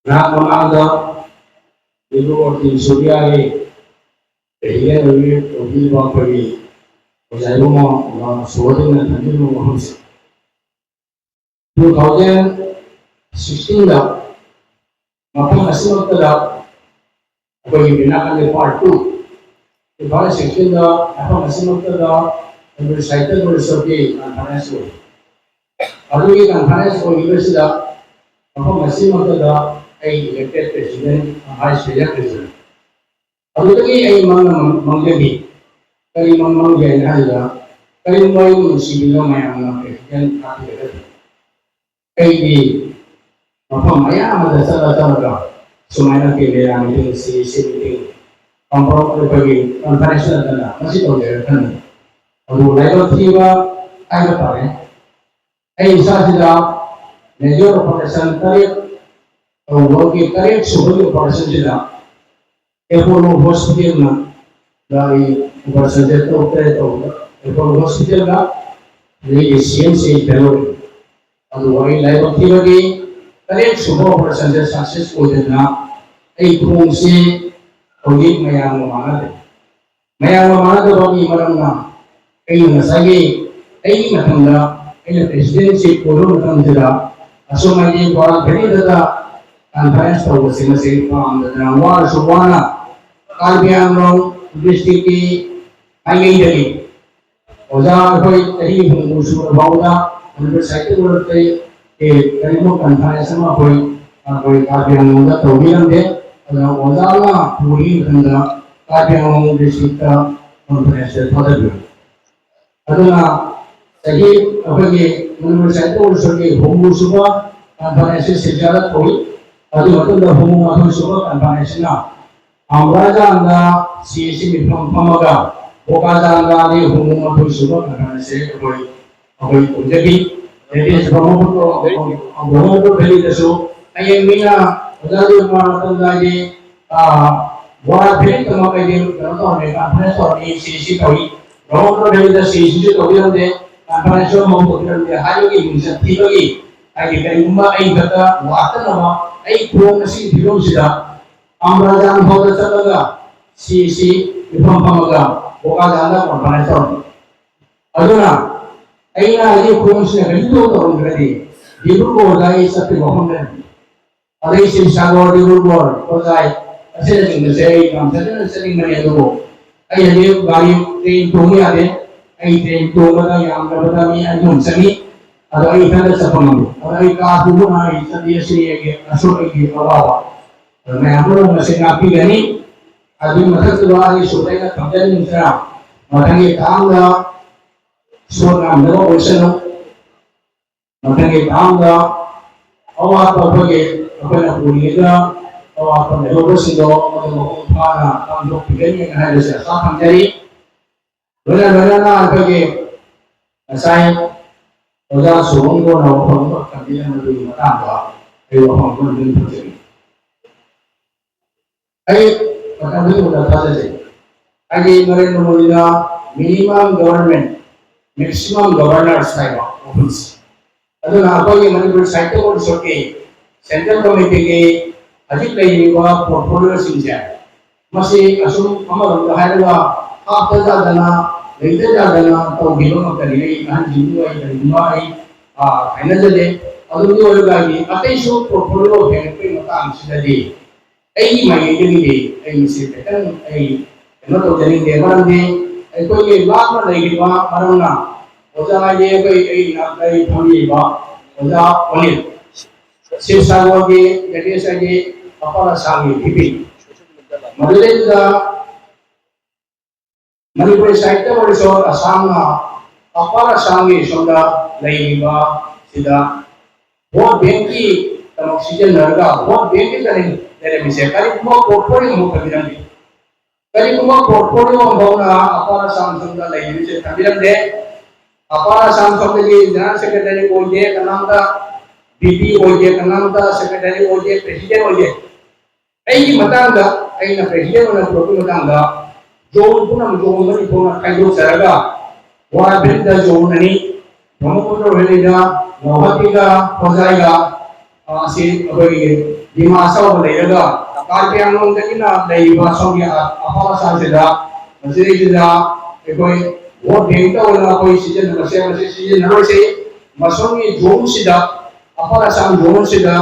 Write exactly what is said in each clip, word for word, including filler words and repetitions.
ꯉꯥꯏꯍꯥꯛ ꯃꯃꯥꯡꯗ ꯏꯕꯨꯡꯉꯣ ꯇꯤꯟꯁꯨꯕꯤꯌꯥꯒꯤ ꯄ꯭ꯔꯦꯁꯤꯗꯦꯟ ꯑꯣꯏꯕꯤ-, ꯑꯣꯏꯕꯤꯔꯤꯕ ꯑꯩꯈꯣꯏꯒꯤ ꯑꯣꯖꯥ ꯏꯕꯨꯡꯉꯣ, ꯑꯣꯖꯥ ꯁꯣꯍꯣꯔꯗꯨꯅ ꯊꯝꯕꯤꯔꯤꯕ ꯋꯥꯐꯝꯁꯦ, two thousand sixteen ꯗ ꯃꯐꯝ ꯑꯁꯤꯃꯛꯇꯗ ꯑꯩꯈꯣꯏꯒꯤ ꯕꯤꯅꯥꯀꯥꯟꯗ part two, two thousand sixteen ꯗ ꯃꯐꯝ ꯑꯁꯤꯃꯛꯇꯗ ꯃꯅꯤꯄꯨꯔ ꯁꯥꯍꯤꯇ꯭ꯌ ꯄꯔꯤꯁꯠꯀꯤ conference ꯑꯣꯏ꯫ ꯑꯗꯨꯒꯤ conference ꯑꯣꯏꯔꯤꯕꯁꯤꯗ ꯃꯐꯝ ꯑꯁꯤꯃꯛꯇꯗ ꯑꯩ elected president, vice president ꯑꯣꯏꯖꯔꯦ꯫ ꯑꯗꯨꯗꯒꯤ ꯑꯩ ꯃꯪꯅ ꯃꯪ-, ꯃꯪꯖꯈꯤ꯫ ꯀꯔꯤ ꯃꯪ ꯃꯪꯒꯦ ꯍꯥꯏꯅ ꯍꯥꯏꯔꯒ, ꯀꯔꯤꯒꯨꯝꯕ ꯑꯩꯕꯨ ꯅꯨꯡꯁꯤꯕꯤꯕ ꯃꯌꯥꯝꯅ president ꯍꯥꯞꯄꯤꯔꯒꯗꯤ, ꯑꯩꯗꯤ ꯃꯐꯝ ꯃꯌꯥꯝ ꯑꯃꯗ ꯆꯠꯂ ꯆꯠꯂꯒ ꯁꯨꯃꯥꯏꯅ ꯀꯦꯟꯗ꯭ꯔ ꯃꯤꯇꯤꯡ, ꯁꯤ ꯁꯤ ꯃꯤꯇꯤꯡ, ꯀꯝꯄꯥꯎꯟ ꯑꯩꯈꯣꯏꯒꯤ conference ꯅꯠꯇꯅ ꯃꯁꯤ ꯇꯧꯖꯔꯦ ꯈꯟꯕꯅꯤ꯫ ꯑꯗꯨꯕꯨ ꯂꯥꯏꯕꯛ ꯊꯤꯕ ꯍꯥꯏꯕ ꯇꯥꯔꯦ, ꯑꯩ ꯏꯁꯥꯁꯤꯗ major operation ꯇꯔꯦꯠ ꯇꯧꯕꯒꯤ ꯇꯔꯦꯠ ꯁꯨꯕꯒꯤ operation ꯁꯤꯗ ꯑꯦꯄꯣꯂꯣ ꯍꯣꯁꯄꯤꯇꯥꯜꯅ ꯂꯥꯛꯏ꯫ Operation ꯁꯦ ꯇꯔꯨꯛ ꯇꯔꯦꯠ ꯇꯧꯕꯗ ꯑꯦꯄꯣꯂꯣ ꯍꯣꯁꯄꯤꯇꯥꯜꯒ ꯑꯗꯒꯤ ꯁꯤ ꯑꯦꯝ ꯁꯤ ꯕꯦꯂꯨꯔ꯫ ꯑꯗꯨꯕꯨ ꯑꯩ ꯂꯥꯏꯕꯛ ꯊꯤꯕꯒꯤ ꯇꯔꯦꯠ ꯁꯨꯕ operation ꯁꯦ success ꯑꯣꯏꯗꯅ ꯑꯩ ꯈꯣꯡꯁꯦ ꯍꯧꯖꯤꯛ ꯃꯌꯥꯝꯒ ꯃꯥꯟꯅꯗꯦ꯫ ꯃꯌꯥꯝꯒ ꯃꯥꯟꯅꯗꯕꯒꯤ ꯃꯔꯝꯅ ꯑꯩꯅ ꯉꯁꯥꯏꯒꯤ ꯑꯩꯒꯤ ꯃꯇꯝꯗ ꯑꯩꯅ presidency ꯑꯣꯏꯕ ꯃꯇꯝꯁꯤꯗ ꯑꯁꯨꯝ ꯍꯥꯏꯗꯤ ꯕꯣꯔꯥ ꯚꯦꯂꯤꯗ conference ꯇꯧꯕꯁꯤ ꯃꯁꯤ ꯄꯥꯝꯗꯗꯅ ꯋꯥꯔꯁꯨ ꯋꯥꯅ ꯀꯥꯔꯕꯤ ꯑꯪꯂꯣꯡ district ꯀꯤ ꯃꯥꯏꯀꯩꯗꯒꯤ ꯑꯣꯖꯥ ꯑꯩꯈꯣꯏ ꯆꯍꯤ ꯍꯨꯝꯐꯨ ꯁꯨꯔ ꯐꯥꯎꯗ ꯃꯅꯤꯄꯨꯔ ꯁꯥꯍꯤꯇ꯭ꯌ ꯄꯔꯤꯁꯠꯇꯒꯤ ꯀꯔꯤꯒꯨꯝꯕ conference ꯑꯃ ꯑꯩꯈꯣꯏ, ꯑꯩꯈꯣꯏ ꯀꯥꯔꯕꯤ ꯑꯪꯂꯣꯡꯗ ꯇꯧꯕꯤꯔꯝꯗꯦ꯫ ꯑꯗꯨꯅ ꯑꯣꯖꯥꯅ ꯄꯨꯔꯤ ꯃꯇꯝꯗ ꯀꯥꯔꯕꯤ ꯑꯪꯂꯣꯡ district ꯇ conference ꯁꯦ ꯊꯥꯗꯕꯤꯌꯨ꯫ ꯑꯗꯨꯅ ꯆꯍꯤ ꯑꯩꯈꯣꯏꯒꯤ ꯃꯅꯤꯄꯨꯔ ꯁꯥꯍꯤꯇ꯭ꯌ ꯄꯔꯤꯁꯠꯀꯤ ꯍꯨꯝꯐꯨ ꯁꯨꯕ conference ꯁꯦ ꯁꯤꯜꯆꯔꯗ ꯇꯧꯏ꯫ ꯑꯗꯨ ꯃꯇꯨꯡꯗ ꯍꯨꯝꯐꯨ ꯃꯥꯊꯣꯏ ꯁꯨꯕ conference ꯁꯤꯅ ꯑꯝꯕꯥꯂꯥꯗ ꯁꯤ ꯑꯦꯁ ꯁꯤ ꯃꯤꯐꯝ ꯐꯝꯃꯒ ꯕꯣꯀꯥꯖꯥꯟꯗ ꯍꯨꯝꯐꯨ ꯃꯥꯊꯣꯏ ꯁꯨꯕ conference ꯁꯦ ꯑꯩꯈꯣꯏ, ꯑꯩꯈꯣꯏ ꯇꯧꯖꯈꯤ꯫ That is ꯕ꯭ꯔꯍꯃꯄꯨꯇ꯭ꯔ, ꯕ꯭ꯔꯍꯃꯄꯨꯇ꯭ꯔ ꯚꯦꯂꯤꯗꯁꯨ ꯍꯌꯦꯡ ꯃꯤꯅ ꯑꯣꯖꯥ ꯖꯣꯏꯀꯨꯃꯥꯔ ꯃꯇꯝꯗ ꯍꯥꯏꯗꯤ, ꯑꯥ, ꯕꯣꯔꯥ ꯚꯦꯂꯤꯗꯃꯛ ꯍꯥꯏꯗꯤ ꯀꯩꯅꯣ ꯇꯧꯔꯝꯃꯦ, conference ꯇꯧꯔꯝꯃꯤ, ꯁꯤ ꯑꯦꯁ ꯁꯤ ꯇꯧꯏ, Brahmaputra valid C S C ꯁꯨ ꯇꯧꯕꯤꯔꯝꯗꯦ, conference ꯁꯨ ꯑꯃꯐꯥꯎ ꯇꯧꯕꯤꯔꯝꯗꯦ ꯍꯥꯏꯕꯒꯤ ꯃꯤꯡꯆꯠ ꯊꯤꯕꯒꯤ ꯍꯥꯏꯗꯤ ꯀꯔꯤꯒꯨꯝꯕ ꯑꯩ ꯈꯛꯇ ꯂꯥꯛꯇꯅꯕ ꯑꯩ ꯈꯣꯡ ꯑꯁꯤꯒꯤ ꯐꯤꯕꯝꯁꯤꯗ ꯑꯝꯕꯥꯖꯥꯟ ꯐꯥꯎꯗ ꯆꯠꯂꯒ ꯁꯤ ꯁꯤ ꯃꯤꯐꯝ ꯐꯝꯃꯒ ꯕꯣꯀꯥꯖꯥꯟꯗ ꯀꯣꯟꯐꯔꯦꯟꯁ ꯇꯧꯔꯝꯃꯤ꯫ ꯑꯗꯨꯅ ꯑꯩꯅ ꯑꯩꯒꯤ ꯈꯣꯡꯁꯤꯅ ꯀꯔꯤꯝꯇ ꯇꯧꯔꯝꯗ꯭ꯔꯗꯤ ꯗꯤꯕ꯭ꯔꯨꯒꯔꯗ ꯑꯩ ꯆꯠꯄꯒꯤ ꯋꯥꯐꯝ ꯂꯩꯔꯝꯃꯤ꯫ ꯑꯗꯩ ꯁꯤꯕꯁꯥꯒꯔ, ꯗꯤꯕ꯭ꯔꯨꯒꯔ, ꯍꯣꯖꯥꯏ ꯑꯁꯤꯅꯆꯤꯡꯕꯁꯦ ꯑꯩ ꯌꯥꯝ ꯐꯖꯅ ꯆꯠꯅꯤꯡꯕꯅꯤ꯫ ꯑꯗꯨꯕꯨ ꯑꯩ ꯍꯧꯖꯤꯛ ꯒꯥꯔꯤ ꯇ꯭ꯔꯦꯟ ꯇꯣꯡꯕ ꯌꯥꯗꯦ꯫ ꯑꯩ ꯇ꯭ꯔꯦꯟ ꯇꯣꯡꯕꯗ ꯌꯥꯝꯗ꯭ꯔꯕꯗ ꯃꯤ ꯑꯅꯤ ꯑꯍꯨꯝ ꯆꯪꯏ꯫ ꯑꯗꯣ ꯑꯩ ꯏꯊꯟꯇ ꯆꯠꯄ ꯉꯝꯗꯦ꯫ ꯑꯗꯣ ꯑꯩ ꯀꯥ ꯄꯨꯕꯅ ꯑꯩ ꯆꯠꯂꯤ ꯑꯁꯤꯅꯤ ꯑꯩꯒꯤ ꯑꯁꯨꯛ ꯑꯩꯒꯤ ꯑꯋꯥꯕ꯫ ꯑꯗꯣ ꯃꯌꯥꯝ ꯄꯨꯝꯅꯃꯛ ꯃꯁꯤ ꯉꯥꯛꯄꯤꯒꯅꯤ꯫ ꯑꯗꯨꯒꯤ ꯃꯊꯛꯇꯨꯗ ꯑꯩꯒꯤ ꯁꯨꯗ ꯑꯩꯅ ꯊꯝꯖꯅꯤꯡꯕꯁꯤꯅ ꯃꯊꯪꯒꯤ ꯊꯥꯡꯗ ꯁꯣꯠ ꯉꯥꯝꯅꯕ ꯑꯣꯏꯁꯅꯨ꯫ ꯃꯊꯪꯒꯤ ꯊꯥꯡꯗ ꯑꯋꯥꯠꯄ ꯑꯩꯈꯣꯏꯒꯤ ꯑꯩꯈꯣꯏꯅ ꯄꯨꯔꯤꯉꯩꯗ ꯑꯋꯥꯠꯄ ꯂꯩꯍꯧꯕꯁꯤꯡꯗꯣ ꯃꯗꯨ ꯃꯄꯨꯡ ꯐꯥꯅ ꯄꯥꯡꯊꯣꯛꯄꯤꯒꯅꯤ ꯍꯥꯏꯕꯁꯤ ꯑꯁꯥ ꯊꯝꯖꯔꯤ꯫ ꯂꯣꯏꯅ ꯂꯣꯏꯅꯅ ꯑꯩꯈꯣꯏꯒꯤ ꯉꯁꯥꯏ ꯑꯣꯖꯥ ꯁꯨꯍꯣꯡꯕꯅ ꯋꯥꯐꯝ ꯑꯃꯈꯛ ꯊꯝꯕꯤꯔꯝꯕꯗꯨꯒꯤ ꯃꯇꯥꯡꯗ ꯑꯩ ꯋꯥꯐꯝ ꯑꯃ ꯑꯗꯨꯝ ꯊꯝꯖꯒꯦ꯫ ꯑꯩ ꯃꯇꯝ ꯈꯨꯗꯤꯡꯃꯛꯇ ꯊꯥꯖꯖꯩ꯫ ꯍꯥꯏꯗꯤ ꯅꯔꯦꯟꯗ꯭ꯔ ꯃꯣꯗꯤꯅ minimum government, maximum governance ꯍꯥꯏꯕ ꯋꯥꯐꯝꯁꯤ꯫ ꯑꯗꯨꯅ ꯑꯩꯈꯣꯏꯒꯤ ꯃꯅꯤꯄꯨꯔ ꯁꯥꯍꯤꯇ꯭ꯌ ꯄꯔꯤꯁꯠꯀꯤ ꯁꯦꯟꯇ꯭ꯔꯦꯜ ꯀꯃꯤꯇꯤꯒꯤ ꯍꯧꯖꯤꯛ ꯂꯩꯔꯤꯕ ꯄꯣꯔꯠꯐꯣꯂꯤꯑꯣꯁꯤꯡꯁꯦ ꯃꯁꯤ ꯑꯁꯨꯝ ꯑꯃꯔꯣꯝꯗ ꯍꯥꯏꯔꯒ ꯍꯥꯞꯇ ꯌꯥꯗꯅ ꯂꯩꯇ ꯌꯥꯗꯅ ꯇꯧꯈꯤꯕ ꯉꯥꯛꯇꯅꯤ꯫ ꯑꯩ ꯑꯍꯟꯁꯤꯡꯕꯨ ꯑꯩ ꯀꯔꯤꯒꯨꯝꯕ ꯑꯩ ꯍꯥꯏꯅꯖꯗꯦ꯫ ꯑꯗꯨꯒꯤ ꯑꯣꯏꯔꯒ ꯑꯩꯒꯤ ꯑꯇꯩꯁꯨ ꯄꯣꯔꯠꯐꯣꯂꯤꯑꯣ ꯍꯦꯟꯒꯠꯄꯒꯤ ꯃꯇꯥꯡꯁꯤꯗꯗꯤ ꯑꯩꯒꯤ ꯃꯥꯏꯀꯩꯗꯒꯤꯗꯤ ꯑꯩ ꯃꯁꯤ ꯈꯤꯇꯪ ꯑꯩ ꯀꯩꯅꯣ ꯇꯧꯖꯅꯤꯡꯗꯦ꯫ ꯃꯔꯝꯗꯤ ꯑꯩꯈꯣꯏꯒꯤ ꯂꯥꯞꯅ ꯂꯩꯔꯤꯕ ꯃꯔꯝꯅ ꯑꯣꯖꯥ ꯍꯥꯏꯗꯤ ꯑꯩꯈꯣꯏ ꯑꯩ ꯅꯥꯛꯇ ꯑꯩ ꯐꯝꯃꯤꯕ ꯑꯣꯖꯥ ꯑꯣꯅꯤꯜ ꯁꯤꯕꯁꯥꯒꯔꯒꯤ ꯂꯦꯇꯦꯁ ꯍꯥꯏꯗꯤ ꯑꯄꯔ ꯑꯁꯥꯝꯒꯤ ꯚꯤꯄꯤ ꯃꯗꯨꯗꯩꯗꯨꯗ ꯃꯅꯤꯄꯨꯔꯤ ꯁꯥꯍꯤꯇ꯭ꯌ ꯄꯔꯤꯁꯠ ꯑꯁꯥꯝꯅ ꯑꯄꯔ ꯑꯁꯥꯝꯒꯤ ꯁꯣꯝꯗ ꯂꯩꯔꯤꯕ ꯁꯤꯗ ꯚꯣꯠ ꯕꯦꯡꯀꯤ ꯗꯃꯛ ꯁꯤꯖꯤꯟꯅꯔꯒ ꯚꯣꯠ ꯕꯦꯡꯀꯤ ꯀꯔꯤ ꯂꯩꯔꯝꯃꯤꯁꯦ ꯀꯔꯤꯒꯨꯝꯕ ꯄꯣꯔꯠꯐꯣꯂꯤꯑꯣ ꯑꯃ ꯊꯝꯕꯤꯔꯝꯃꯤ꯫ ꯀꯔꯤꯒꯨꯝꯕ ꯄꯣꯔꯠꯐꯣꯂꯤꯑꯣ ꯑꯃ ꯐꯥꯎꯅ ꯑꯄꯔ ꯑꯁꯥꯝ ꯁꯣꯝꯗ ꯂꯩꯔꯤꯕꯁꯦ ꯊꯝꯕꯤꯔꯝꯗꯦ꯫ ꯑꯄꯔ ꯑꯁꯥꯝ ꯁꯣꯝꯗꯒꯤ ꯖꯦꯅꯔꯦꯜ ꯁꯦꯀ꯭ꯔꯦꯇꯔꯤ ꯑꯣꯏꯗꯦ ꯀꯅꯥꯝꯇ, ꯚꯤꯄꯤ ꯑꯣꯏꯗꯦ ꯀꯅꯥꯝꯇ, ꯁꯦꯀ꯭ꯔꯦꯇꯔꯤ ꯑꯣꯏꯗꯦ, ꯄ꯭ꯔꯦꯁꯤꯗꯦꯟ ꯑꯣꯏꯗꯦ꯫ ꯑꯩꯒꯤ ꯃꯇꯥꯡꯗ ꯑꯩꯅ ꯄ꯭ꯔꯦꯁꯤꯗꯦꯟ ꯑꯣꯏꯅ ꯄꯨꯔꯛꯄꯒꯤ ꯃꯇꯥꯡꯗ ꯖꯣꯟ ꯄꯨꯝꯅꯃꯛ ꯖꯣꯟ ꯃꯔꯤ ꯊꯣꯛꯅ ꯈꯥꯏꯗꯣꯛꯆꯔꯒ ꯋꯥꯔ ꯕꯦꯡꯗ ꯖꯣꯟ ꯑꯅꯤ, ꯕ꯭ꯔꯍꯃꯄꯨꯇ꯭ꯔ ꯚꯦꯂꯤꯗ ꯒꯧꯍꯥꯇꯤꯒ ꯍꯣꯖꯥꯏꯒ, ꯑ, ꯑꯁꯤ ꯑꯩꯈꯣꯏꯒꯤ ꯗꯤꯃꯥ ꯑꯆꯧꯕ ꯂꯩꯔꯒ ꯀꯥꯔꯕꯤ ꯑꯪꯂꯣꯡꯗꯒꯤꯅ ꯂꯩꯔꯤꯕ ꯁꯣꯝꯒꯤ ꯑ-, ꯑꯄꯥꯝ ꯑꯁꯥꯝꯁꯤꯗ, ꯃꯁꯤꯗꯩꯁꯤꯗ ꯑꯩꯈꯣꯏ ꯚꯣꯠ ꯕꯦꯡꯛꯇ ꯑꯣꯏꯅ ꯑꯩꯈꯣꯏ ꯁꯤꯖꯤꯟꯅꯕꯁꯦ, ꯃꯁꯤ ꯁꯤꯖꯤꯟꯅꯔꯣꯏꯁꯤ꯫ ꯃꯁꯣꯝꯒꯤ ꯖꯣꯟꯁꯤꯗ, ꯑꯄꯥꯝ ꯑꯁꯥꯝ ꯖꯣꯟꯁꯤꯗ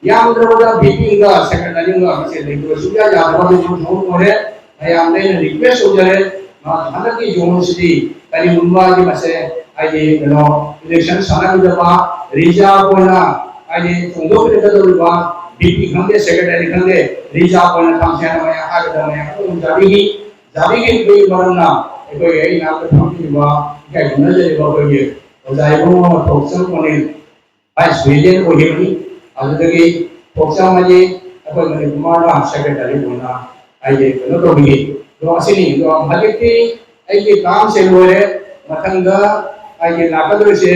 ꯌꯥꯝꯗ꯭ꯔꯕꯗ ꯕꯤ ꯄꯤ ꯑꯃꯒ ꯁꯦꯀ꯭ꯔꯦꯇꯔꯤ ꯑꯃꯒ ꯃꯁꯦ ꯂꯩꯕ ꯁꯨꯡꯌꯥ ꯌꯥꯗꯕ ꯖꯣꯟ ꯑꯣꯏꯔꯦ꯫ ꯃꯌꯥꯝꯗ ꯑꯩꯅ ꯔꯤꯀ꯭ꯋꯦꯁ ꯇꯧꯖꯔꯦ, ꯃꯥ ꯍꯟꯗꯛꯀꯤ ꯖꯣꯟꯁꯤꯗꯤ ꯀꯔꯤꯒꯨꯝꯕ ꯍꯥꯏꯗꯤ ꯃꯁꯦ ꯍꯥꯏꯗꯤ ꯀꯩꯅꯣ ꯏꯂꯦꯛꯁꯟ ꯁꯥꯟꯅꯕꯤꯗꯕ, ꯔꯤꯖꯥꯕ ꯑꯣꯏꯅ ꯍꯥꯏꯗꯤ ꯐꯣꯡꯗꯣꯛꯄꯤꯔꯛꯀꯗꯧꯔꯤꯕ ꯕꯤ ꯄꯤ ꯈꯪꯗꯦ, ꯁꯦꯀ꯭ꯔꯦꯇꯔꯤ ꯈꯪꯗꯦ, ꯔꯤꯖꯥꯕ ꯑꯣꯏꯅ ꯊꯝꯁꯦ ꯍꯥꯏꯅ ꯃꯌꯥꯝ ꯍꯥꯏꯒꯗꯕ ꯃꯌꯥꯝ ꯑꯗꯨꯝ ꯖꯥꯕꯤꯒꯤ ꯖꯥꯕꯤꯒꯤ ꯑꯩꯈꯣꯏꯒꯤ ꯃꯔꯝꯅ ꯑꯩꯈꯣꯏ ꯑꯩ ꯅꯥꯛꯇ ꯐꯝꯕꯤꯔꯤꯕ ꯏꯀꯥꯏ ꯈꯨꯝꯅꯖꯔꯤꯕ ꯑꯩꯈꯣꯏꯒꯤ ꯑꯣꯖꯥ ꯏꯕꯨꯡꯉꯣ ꯊꯣꯛꯆꯜ ꯀꯣꯅꯦꯜ ꯚꯥꯏꯁ ꯄ꯭ꯔꯦꯁꯤꯗꯦꯟ ꯑꯣꯏꯈꯤꯕꯅꯤ꯫ ꯑꯗꯨꯗꯒꯤ ꯊꯣꯛꯆꯝ ꯑꯃꯗꯤ ꯑꯩꯈꯣꯏ ꯃꯅꯤꯀꯨꯃꯥꯔꯅ ꯁꯦꯀ꯭ꯔꯦꯇꯔꯤ ꯑꯣꯏꯅ ꯑꯩꯁꯦ ꯀꯩꯅꯣ ꯇꯧꯕꯤꯈꯤ꯫ ꯑꯗꯣ ꯑꯁꯤꯅꯤ꯫ ꯑꯗꯣ ꯍꯧꯖꯤꯛꯇꯤ ꯑꯩꯒꯤ ꯇꯥꯝꯁꯦ ꯂꯣꯏꯔꯦ꯫ ꯃꯊꯪꯗ ꯑꯩꯒꯤ ꯂꯥꯛꯀꯗꯧꯔꯤꯁꯦ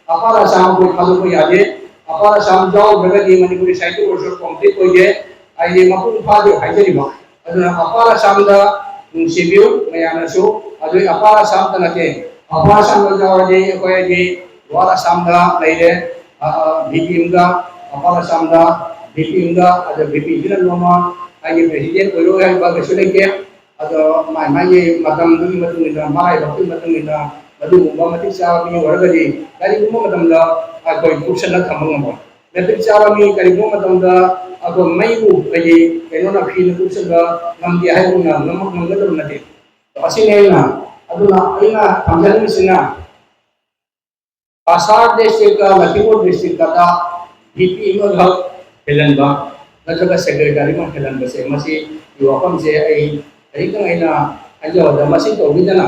ꯑꯄꯥꯔ ꯑꯁꯥꯝ ꯑꯩꯈꯣꯏ ꯊꯥꯗꯣꯛꯄ ꯌꯥꯗꯦ꯫ ꯑꯄꯥꯔ ꯑꯁꯥꯝ ꯌꯥꯎꯗ꯭ꯔꯒꯗꯤ ꯃꯅꯤꯄꯨꯔꯤ ꯁꯥꯍꯤꯇ꯭ꯌ ꯄꯔꯤꯁꯠ ꯀꯣꯝꯄ꯭ꯂꯤꯠ ꯑꯣꯏꯗꯦ꯫ ꯑꯩꯗꯤ ꯃꯄꯨꯡ ꯐꯥꯗꯦ ꯍꯥꯏꯖꯔꯤꯕ꯫ ꯑꯗꯨꯅ ꯑꯄꯥꯔ ꯑꯁꯥꯝꯗ ꯅꯨꯡꯁꯤꯕꯤꯌꯨ ꯃꯌꯥꯝꯅꯁꯨ꯫ ꯑꯗꯨꯒꯤ ꯑꯄꯥꯔ ꯑꯁꯥꯝꯇ ꯅꯠꯇꯦ, ꯑꯄꯥꯔ ꯑꯁꯥꯝꯗ ꯌꯥꯎꯔꯗꯤ ꯑꯩꯈꯣꯏ ꯍꯥꯏꯗꯤ ꯂꯣꯋꯔ ꯑꯁꯥꯝꯗ ꯂꯩꯔꯦ, ꯚꯤ ꯄꯤ ꯑꯃꯒ ꯑꯄꯥꯔ ꯑꯁꯥꯝꯗ ꯚꯤ ꯄꯤ ꯑꯃꯒ, ꯑꯗ ꯚꯤ ꯄꯤ ꯁꯤꯅ ꯅꯣꯡꯃ ꯑꯩꯒꯤ ꯄ꯭ꯔꯦꯁꯤꯗꯦꯟ ꯑꯣꯏꯔꯣꯏ ꯍꯥꯏꯕ ꯀꯩꯁꯨ ꯂꯩꯇꯦ꯫ ꯑꯗꯣ ꯃꯥꯏ ꯃꯥꯏꯒꯤ ꯃꯇꯝꯗꯨꯒꯤ ꯃꯇꯨꯡ ꯏꯟꯅ, ꯃꯔꯥꯏꯕꯛꯀꯤ ꯃꯇꯨꯡ ꯏꯟꯅ ꯃꯗꯨꯒꯨꯝꯕ ꯃꯇꯤꯛ ꯆꯥꯕ ꯃꯤ ꯑꯣꯏꯔꯒꯗꯤ ꯀꯔꯤꯒꯨꯝꯕ ꯃꯇꯝꯗ ꯑꯩꯈꯣꯏ ꯀꯨꯞꯁꯜꯂ ꯊꯝꯕ ꯉꯝꯃꯣꯏ꯫ ꯃꯇꯤꯛ ꯆꯥꯕ ꯃꯤ ꯀꯔꯤꯒꯨꯝꯕ ꯃꯇꯝꯗ ꯑꯩꯈꯣꯏ ꯃꯩꯕꯨ ꯍꯥꯏꯗꯤ ꯀꯩꯅꯣꯅ ꯐꯤꯅ ꯀꯨꯞꯁꯜꯂ ꯉꯝꯗꯦ ꯍꯥꯏꯕ ꯉꯝ-, ꯉꯝꯒꯗꯕ ꯅꯠꯇꯦ꯫ ꯑꯁꯤꯅꯤ ꯑꯩꯅ, ꯑꯗꯨꯅ ꯑꯩꯅ ꯊꯝꯖꯅꯤꯡꯉꯤꯁꯤꯅ ꯀꯁꯥꯔ ꯗꯤꯁꯇ꯭ꯔꯤꯛꯀ ꯂꯈꯤꯃꯄꯨꯔ ꯗꯤꯁꯇ꯭ꯔꯤꯛꯀꯗ ꯚꯤ ꯄꯤ ꯑꯃꯈꯛ ꯍꯦꯜꯍꯟꯕ ꯅꯠꯇ꯭ꯔꯒ ꯁꯦꯀ꯭ꯔꯦꯇꯔꯤ ꯑꯃ ꯍꯦꯜꯍꯟꯕꯁꯦ, ꯃꯁꯤꯒꯤ ꯋꯥꯐꯝꯁꯦ ꯑꯩ ꯈꯖꯤꯛꯇꯪ ꯑꯩꯅ ꯍꯥꯏꯖꯕꯗ, ꯃꯁꯤ ꯇꯧꯕꯤꯗꯅ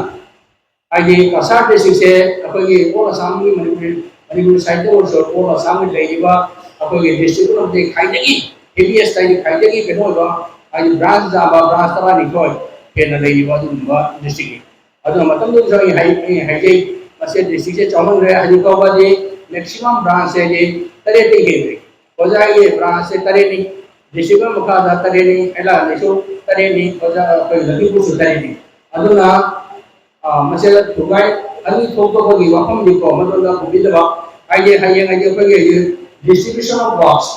ꯍꯥꯏꯗꯤ ꯀꯁꯥꯔ ꯗꯤꯁꯇ꯭ꯔꯤꯛꯁꯦ ꯑꯩꯈꯣꯏꯒꯤ ꯑꯣꯜ ꯑꯁꯥꯝꯒꯤ ꯃꯅꯤꯄꯨꯔꯤ, ꯃꯅꯤꯄꯨꯔꯤ ꯁꯥꯍꯤꯇ꯭ꯌ ꯑꯣꯏꯔꯁꯨ ꯑꯣꯜ ꯑꯁꯥꯝꯒꯤ ꯂꯩꯔꯤꯕ ꯑꯩꯈꯣꯏꯒꯤ ꯗꯤꯁꯇ꯭ꯔꯤꯛ ꯄꯨꯝꯅꯃꯛꯇꯒꯤ ꯈ꯭ꯋꯥꯏꯗꯒꯤ ꯍꯦꯕꯤꯌꯦꯁ ꯍꯥꯏꯗꯤ ꯈ꯭ꯋꯥꯏꯗꯒꯤ ꯀꯩꯅꯣ ꯑꯣꯏꯕ ꯍꯥꯏꯗꯤ ꯕ꯭ꯔꯥꯟꯁ ꯌꯥꯝꯕ ꯕ꯭ꯔꯥꯟꯁ ꯇꯔꯥꯅꯤꯊꯣꯏ ꯍꯦꯟꯅ ꯂꯩꯔꯤꯕ ꯑꯗꯨꯒꯨꯝꯕ ꯗꯤꯁꯇ꯭ꯔꯤꯛꯅꯤ꯫ ꯑꯗꯨꯅ ꯃꯇꯝꯗꯨꯗꯁꯨ ꯑꯩ ꯍꯥꯏ-, ꯑꯩ ꯍꯥꯏꯖꯩ, ꯃꯁꯤ ꯗꯤꯁꯇ꯭ꯔꯤꯛꯁꯦ ꯆꯥꯎꯃꯟꯈ꯭ꯔꯦ꯫ ꯍꯧꯖꯤꯛ ꯐꯥꯎꯕꯗꯤ ꯃꯦꯛꯁꯤꯃꯝ ꯕ꯭ꯔꯥꯟꯁꯁꯦ ꯍꯥꯏꯗꯤ ꯇꯔꯦꯠꯇꯒꯤ ꯍꯦꯟꯈ꯭ꯔꯦ꯫ ꯑꯣꯖꯥꯒꯤ ꯕ꯭ꯔꯥꯟꯁꯁꯦ ꯇꯔꯦꯠꯅꯤ, ꯗꯤꯁꯇ꯭ꯔꯤꯛ ꯑꯃ ꯃꯈꯥꯗ ꯇꯔꯦꯠꯅꯤ, ꯍꯩꯂꯥꯡꯗꯁꯨ ꯇꯔꯦꯠꯅꯤ, ꯑꯣꯖꯥ ꯑꯩꯈꯣꯏ ꯂꯈꯤꯃꯄꯨꯔꯁꯨ ꯇꯔꯦꯠꯅꯤ꯫ ꯑꯗꯨꯅ ꯃꯁꯦ ꯊꯨꯒꯥꯏ ꯑꯅꯤ ꯊꯣꯛꯇꯣꯛꯄꯒꯤ ꯋꯥꯐꯝꯗꯤꯀꯣ ꯃꯗꯨꯗ ꯄꯨꯕꯤꯗꯕ ꯍꯥꯏꯗꯤ ꯍꯌꯦꯡ ꯍꯥꯏꯗꯤ ꯑꯩꯈꯣꯏꯒꯤ distribution of works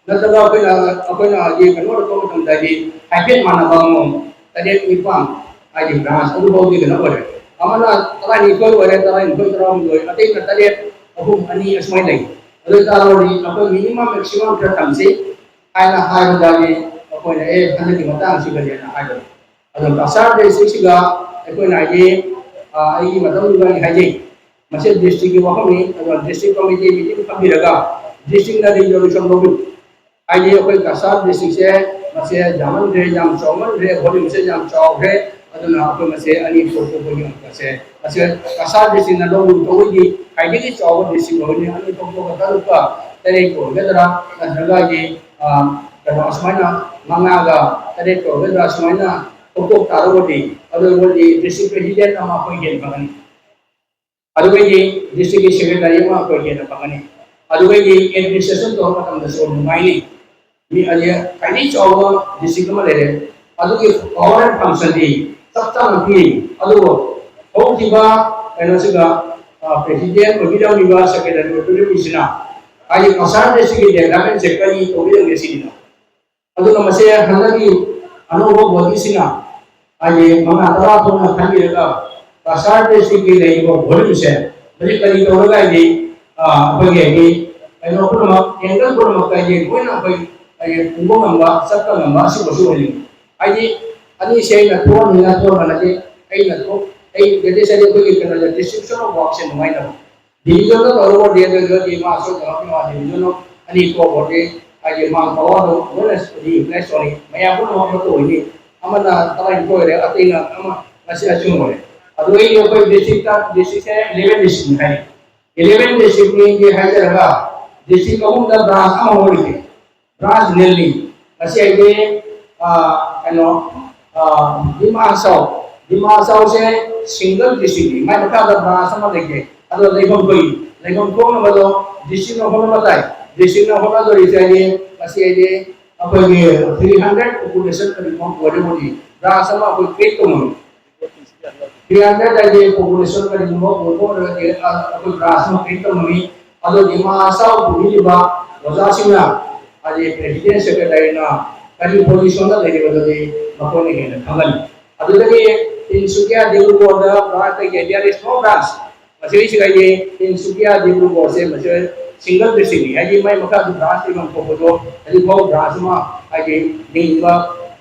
ꯅꯠꯇ꯭ꯔꯒ ꯑꯩꯈꯣꯏꯅ ꯑꯩꯈꯣꯏꯅ ꯍꯥꯏꯗꯤ ꯀꯩꯅꯣ ꯑꯣꯏꯔꯛꯄ ꯃꯇꯝꯗ ꯍꯥꯏꯗꯤ ꯍꯥꯏꯐꯦꯠ ꯃꯥꯟꯅꯕ ꯑꯃꯃꯝ ꯇꯔꯦꯠ ꯅꯤꯄꯥꯟ ꯍꯥꯏꯗꯤ branch ꯑꯗꯨꯐꯥꯎꯗꯤ ꯀꯩꯅꯣ ꯑꯣꯏꯔꯦ꯫ ꯑꯃꯅ ꯇꯔꯥꯅꯤꯊꯣꯏ ꯑꯣꯏꯔꯦ, ꯇꯔꯥꯅꯤꯊꯣꯏ, ꯇꯔꯥꯍꯨꯝꯗꯣꯏ, ꯑꯇꯩꯅ ꯇꯔꯦꯠ, ꯑꯍꯨꯝ, ꯑꯅꯤ ꯑꯁꯨꯃꯥꯏꯅ ꯂꯩ꯫ ꯑꯗꯨ ꯑꯣꯏꯇꯥꯔꯒꯗꯤ ꯑꯩꯈꯣꯏ minimum maximum ꯈꯔ ꯊꯝꯁꯤ ꯍꯥꯏꯅ ꯍꯥꯏꯕꯗꯒꯤ ꯑꯩꯈꯣꯏꯅ ꯑꯦ ꯍꯟꯗꯛꯀꯤ ꯃꯇꯥꯡꯁꯤꯒꯗꯤꯅ ꯍꯥꯏꯕꯅꯤ꯫ ꯑꯗꯣ ꯀꯁꯥꯔ districtꯁꯤꯒ ꯑꯩꯈꯣꯏꯅ ꯍꯥꯏꯗꯤ ꯑꯩꯒꯤ ꯃꯇꯝꯗꯨꯗ ꯑꯩ ꯍꯥꯏꯖꯩ ꯃꯁꯤ districtꯀꯤ ꯋꯥꯐꯝꯅꯤ꯫ ꯑꯗꯣ district committee meeting ꯊꯝꯕꯤꯔꯒ districtꯅ resolution ꯂꯧꯕꯤꯌꯨ꯫ ꯍꯥꯏꯗꯤ ꯑꯩꯈꯣꯏ ꯀꯁꯥꯔ districtꯁꯦ ꯃꯁꯦ ꯌꯥꯝꯃꯟꯈ꯭ꯔꯦ, ꯌꯥꯝ ꯆꯥꯎꯃꯟꯈ꯭ꯔꯦ, volumeꯁꯦ ꯌꯥꯝ ꯆꯥꯎꯈ꯭ꯔꯦ꯫ ꯑꯗꯨꯅ ꯑꯩꯈꯣꯏ ꯃꯁꯦ ꯑꯅꯤ ꯊꯣꯛꯇꯣꯛꯄꯒꯤ ꯑꯪꯀꯁꯦ ꯃꯁꯦ ꯀꯁꯥꯔ districtꯅ ꯂꯧꯔꯨ ꯇꯧꯕꯒꯤ ꯈ꯭ꯋꯥꯏꯗꯒꯤ ꯆꯥꯎꯕ district ꯑꯣꯏꯅꯤ꯫ ꯑꯅꯤ ꯊꯣꯛꯇꯣꯛꯄ ꯇꯔꯨꯛꯀ ꯇꯔꯦꯠꯀ ꯑꯣꯏꯒꯗ꯭ꯔꯥ ꯅꯠꯇ꯭ꯔꯒ ꯍꯥꯏꯗꯤ ꯀꯩꯅꯣ ꯑꯁꯨꯃꯥꯏꯅ ꯃꯉꯥꯒ ꯇꯔꯦꯠꯀ ꯑꯣꯏꯒꯗ꯭ꯔꯥ ꯁꯨꯃꯥꯏꯅ ꯊꯣꯛꯇꯣꯛ ꯇꯥꯔꯒꯗꯤ ꯑꯗꯨ ꯑꯩꯈꯣꯏꯒꯤ district president ꯑꯃ ꯑꯩꯈꯣꯏ ꯍꯦꯟꯅ ꯐꯪꯒꯅꯤ꯫ ꯑꯗꯨꯒꯩꯗꯤ districtꯀꯤ secretary ꯑꯃ ꯑꯩꯈꯣꯏ ꯍꯦꯟꯅ ꯐꯪꯒꯅꯤ꯫ ꯑꯗꯨꯒꯩꯗꯤ administration ꯇꯧꯕ ꯃꯇꯝꯗꯁꯨ ꯅꯨꯡꯉꯥꯏꯅꯤ꯫ ꯃꯤ ꯑꯗꯤ ꯈ꯭ꯋꯥꯏꯗꯒꯤ ꯆꯥꯎꯕ district ꯑꯃ ꯂꯩꯔꯦ꯫ ꯑꯗꯨꯒꯤ power and functionꯗꯤ ꯆꯞ ꯆꯥꯅ ꯄꯤ꯫ ꯑꯗꯨꯕꯨ ꯍꯧꯈꯤꯕ ꯀꯩꯅꯣꯁꯤꯗ president ꯑꯣꯏꯕꯤꯔꯝꯃꯤꯕ, secretary ꯑꯣꯏꯕꯤꯔꯝꯃꯤꯁꯤꯅ ꯍꯥꯏꯗꯤ ꯀꯁꯥꯔ districtꯀꯤ developmentꯁꯦ ꯀꯔꯤ ꯇꯧꯕꯤꯔꯝꯒꯦ ꯁꯤꯅꯤꯅ꯫ ꯑꯗꯨꯅ ꯃꯁꯦ ꯍꯟꯗꯛꯀꯤ ꯑꯅꯧꯕ bodyꯁꯤꯅ ꯍꯥꯏꯗꯤ ꯃꯉꯥ ꯇꯔꯥ ꯊꯣꯛꯅ ꯈꯟꯕꯤꯔꯒ ꯀꯁꯥꯔ districtꯀꯤ ꯂꯩꯔꯤꯕ volumeꯁꯦ ꯃꯁꯤ ꯀꯔꯤ ꯇꯧꯔꯒ ꯍꯥꯏꯗꯤ ꯑꯩꯈꯣꯏꯒꯤ ꯍꯥꯏꯗꯤ ꯀꯩꯅꯣ ꯄꯨꯝꯅꯃꯛ angle ꯄꯨꯝꯅꯃꯛꯇ ꯍꯥꯏꯗꯤ ꯂꯣꯏꯅ ꯑꯩꯈꯣꯏ ꯍꯥꯏꯗꯤ ꯄꯨꯕ ꯉꯝꯕ, ꯆꯠꯄ ꯉꯝꯕ ꯑꯁꯤꯒꯨꯝꯕꯁꯨ ꯑꯣꯏꯍꯟꯅꯤꯡꯉꯤ꯫ ꯍꯥꯏꯗꯤ ꯑꯅꯤꯁꯦ ꯑꯩꯅ ꯊꯣꯛꯍꯟꯅꯤꯡꯉꯥꯏ ꯊꯣꯛꯍꯟꯕ ꯅꯠꯇꯦ, ꯑꯩꯅ ꯊꯣꯛ ꯑꯩ that is ꯍꯥꯏꯗꯤ ꯑꯩꯈꯣꯏꯒꯤ ꯀꯩꯅꯣꯗ distribution of workꯁꯦ ꯅꯨꯡꯉꯥꯏꯅꯕ꯫ Divisionꯗ ꯇꯧꯔꯒꯗꯤ ꯑꯗꯨ ꯑꯗꯨꯗꯤ ꯃꯥ ꯑꯁꯣꯏ ꯇꯧꯔꯛꯀꯅꯤ, ꯃꯥ division ꯑꯅꯤ ꯊꯣꯛꯑꯒꯗꯤ ꯍꯥꯏꯗꯤ ꯃꯥ powerꯗꯣ ꯂꯣꯏꯅ replace ꯇꯧꯔꯅꯤ, ꯃꯌꯥꯝ ꯄꯨꯝꯅꯃꯛ ꯑꯃꯠꯇ ꯑꯣꯏꯅꯤ꯫ ꯑꯃꯅ ꯇꯔꯥꯅꯤꯊꯣꯏ ꯑꯣꯏꯔꯦ, ꯑꯇꯩꯅ ꯑꯃ ꯉꯁꯤ ꯑꯁꯤ ꯑꯣꯏꯔꯦ꯫ ꯑꯗꯨ ꯑꯩꯒꯤ ꯑꯩꯈꯣꯏ districtꯇ districtꯁꯦ eleven districtꯅꯤ ꯍꯥꯏ꯫ Eleven districtꯅꯤ ꯍꯥꯏꯖꯔꯒ district ꯑꯍꯨꯝꯗ branch ꯑꯃ ꯑꯣꯏꯔꯤꯁꯦ꯫ Branch ꯅꯤꯜꯂꯤ꯫ ꯉꯁꯤ ꯍꯥꯏꯗꯤ ꯀꯩꯅꯣ ꯗꯤꯃꯥ ꯍꯁꯥꯎ, ꯗꯤꯃꯥ ꯍꯁꯥꯎꯁꯦ single districtꯅꯤ, ꯃꯥꯏ ꯃꯈꯥꯗ branch ꯑꯃ ꯂꯩꯇꯦ꯫ ꯑꯗꯣ ꯂꯩꯐꯝ ꯊꯣꯛꯏ, ꯂꯩꯐꯝ ꯊꯣꯛꯅꯕꯗꯣ districtꯅ ꯍꯣꯠꯅꯕ ꯇꯥꯏ꯫ Districtꯅ ꯍꯣꯠꯅꯗꯣꯔꯤꯁꯦ ꯍꯥꯏꯗꯤ ꯉꯁꯤ ꯍꯥꯏꯗꯤ ꯑꯩꯈꯣꯏꯒꯤ three hundred population ꯀꯔꯤꯒꯨꯝꯕ ꯑꯣꯏꯔꯒꯗꯤ branch ꯑꯃ ꯑꯩꯈꯣꯏ create ꯇꯧꯉꯝꯃꯤ꯫ ꯇ꯭ꯔꯤ ꯍꯟꯗ꯭ꯔꯦꯗ ꯍꯥꯏꯗꯤ ꯄꯣꯄꯨꯂꯦꯁꯟ ꯀꯔꯤꯒꯨꯝꯕ ꯑꯣꯏꯕ ꯑꯣꯏꯔꯒꯗꯤ ꯑꯩꯈꯣꯏ ꯕ꯭ꯔꯥꯟꯁ ꯑꯃ ꯀ꯭ꯔꯤꯌꯦꯠ ꯇꯧꯅꯤꯡꯉꯤ꯫ ꯑꯗꯨꯒꯤ ꯃꯥ ꯆꯥꯎ ꯄꯨꯕꯤꯔꯤꯕ ꯑꯣꯖꯥꯁꯤꯡꯅ ꯍꯥꯏꯗꯤ ꯄ꯭ꯔꯦꯁꯤꯗꯦꯟ ꯁꯦꯀ꯭ꯔꯦꯇꯔꯤꯅ ꯀꯔꯤ ꯄꯣꯖꯤꯁꯟꯗ ꯂꯩꯔꯤꯕꯗꯨꯗꯤ ꯃꯈꯣꯏꯅ ꯍꯦꯟꯅ ꯈꯪꯒꯅꯤ꯫ ꯑꯗꯨꯗꯒꯤ ꯇꯤꯟꯁꯨꯀꯤꯌꯥ ꯗꯤꯕ꯭ꯔꯨꯒꯔꯗ ꯕ꯭ꯔꯥꯟꯁ ꯂꯩꯇꯦ, ꯗꯤꯌꯥꯔ ꯏꯁ ꯅꯣ ꯕ꯭ꯔꯥꯟꯁ꯫ ꯃꯁꯤꯒꯤꯁꯤꯗ ꯑꯩꯗꯤ ꯇꯤꯟꯁꯨꯀꯤꯌꯥ ꯗꯤꯕ꯭ꯔꯨꯒꯔꯁꯦ ꯃꯁꯤ ꯁꯤꯡꯒꯜ ꯗꯤꯁꯇ꯭ꯔꯤꯛꯅꯤ, ꯍꯥꯏꯗꯤ ꯃꯥꯏ ꯃꯈꯥꯗ ꯕ꯭ꯔꯥꯟꯁ ꯂꯩꯐꯝ ꯊꯣꯛꯄꯗꯣ ꯍꯧꯖꯤꯛ ꯐꯥꯎ ꯕ꯭ꯔꯥꯟꯁ ꯑꯃ ꯍꯥꯏꯗꯤ ꯂꯤꯡꯕ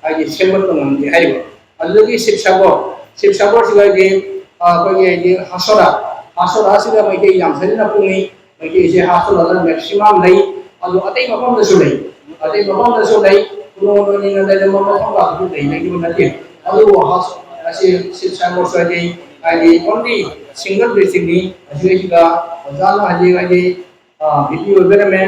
ꯍꯥꯏꯗꯤ ꯁꯦꯝꯒꯠꯄ ꯉꯝꯗꯦ ꯍꯥꯏꯔꯤꯕ꯫ ꯑꯗꯨꯗꯒꯤ ꯁꯤꯕꯁꯥꯒꯔ, ꯁꯤꯕꯁꯥꯒꯔꯁꯤꯗ ꯍꯥꯏꯗꯤ ꯑꯩꯈꯣꯏꯒꯤ ꯍꯥꯏꯗꯤ ꯍꯥꯁꯣꯔꯥ, ꯍꯥꯁꯣꯔꯥꯁꯤꯗ ꯃꯩꯇꯩ ꯌꯥꯝ ꯐꯖꯅ ꯄꯨꯡꯉꯤ꯫ ꯃꯩꯇꯩꯁꯦ ꯍꯥꯁꯣꯔꯥꯗ ꯃꯦꯛꯁꯤꯃꯝ ꯂꯩ꯫ ꯑꯗꯨ ꯑꯇꯩ ꯃꯐꯝꯗꯁꯨ ꯂꯩ, ꯑꯇꯩ ꯃꯐꯝꯗꯁꯨ ꯂꯩ꯫ ꯀꯣꯂꯣꯅꯤꯅ ꯂꯩꯔꯝꯕ ꯃꯐꯝ ꯉꯥꯛꯇꯁꯨ ꯂꯩ, ꯂꯩꯇꯕ ꯅꯠꯇꯦ꯫ ꯑꯗꯨꯕꯨ ꯍꯥꯁ-, ꯑꯁꯤ ꯁꯤꯕꯁꯥꯒꯔꯁꯨ ꯍꯥꯏꯗꯤ ꯍꯥꯏꯗꯤ ꯑꯣꯟꯂꯤ ꯁꯤꯡꯒꯜ ꯗꯤꯁꯇ꯭ꯔꯤꯛꯅꯤ꯫ ꯑꯁꯤꯗꯩꯁꯤꯗ ꯑꯣꯖꯥꯅ ꯍꯥꯏꯗꯤ ꯍꯥꯏꯗꯤ ꯕꯤ ꯄꯤ ꯑꯣꯏꯕꯤꯔꯝꯃꯦ꯫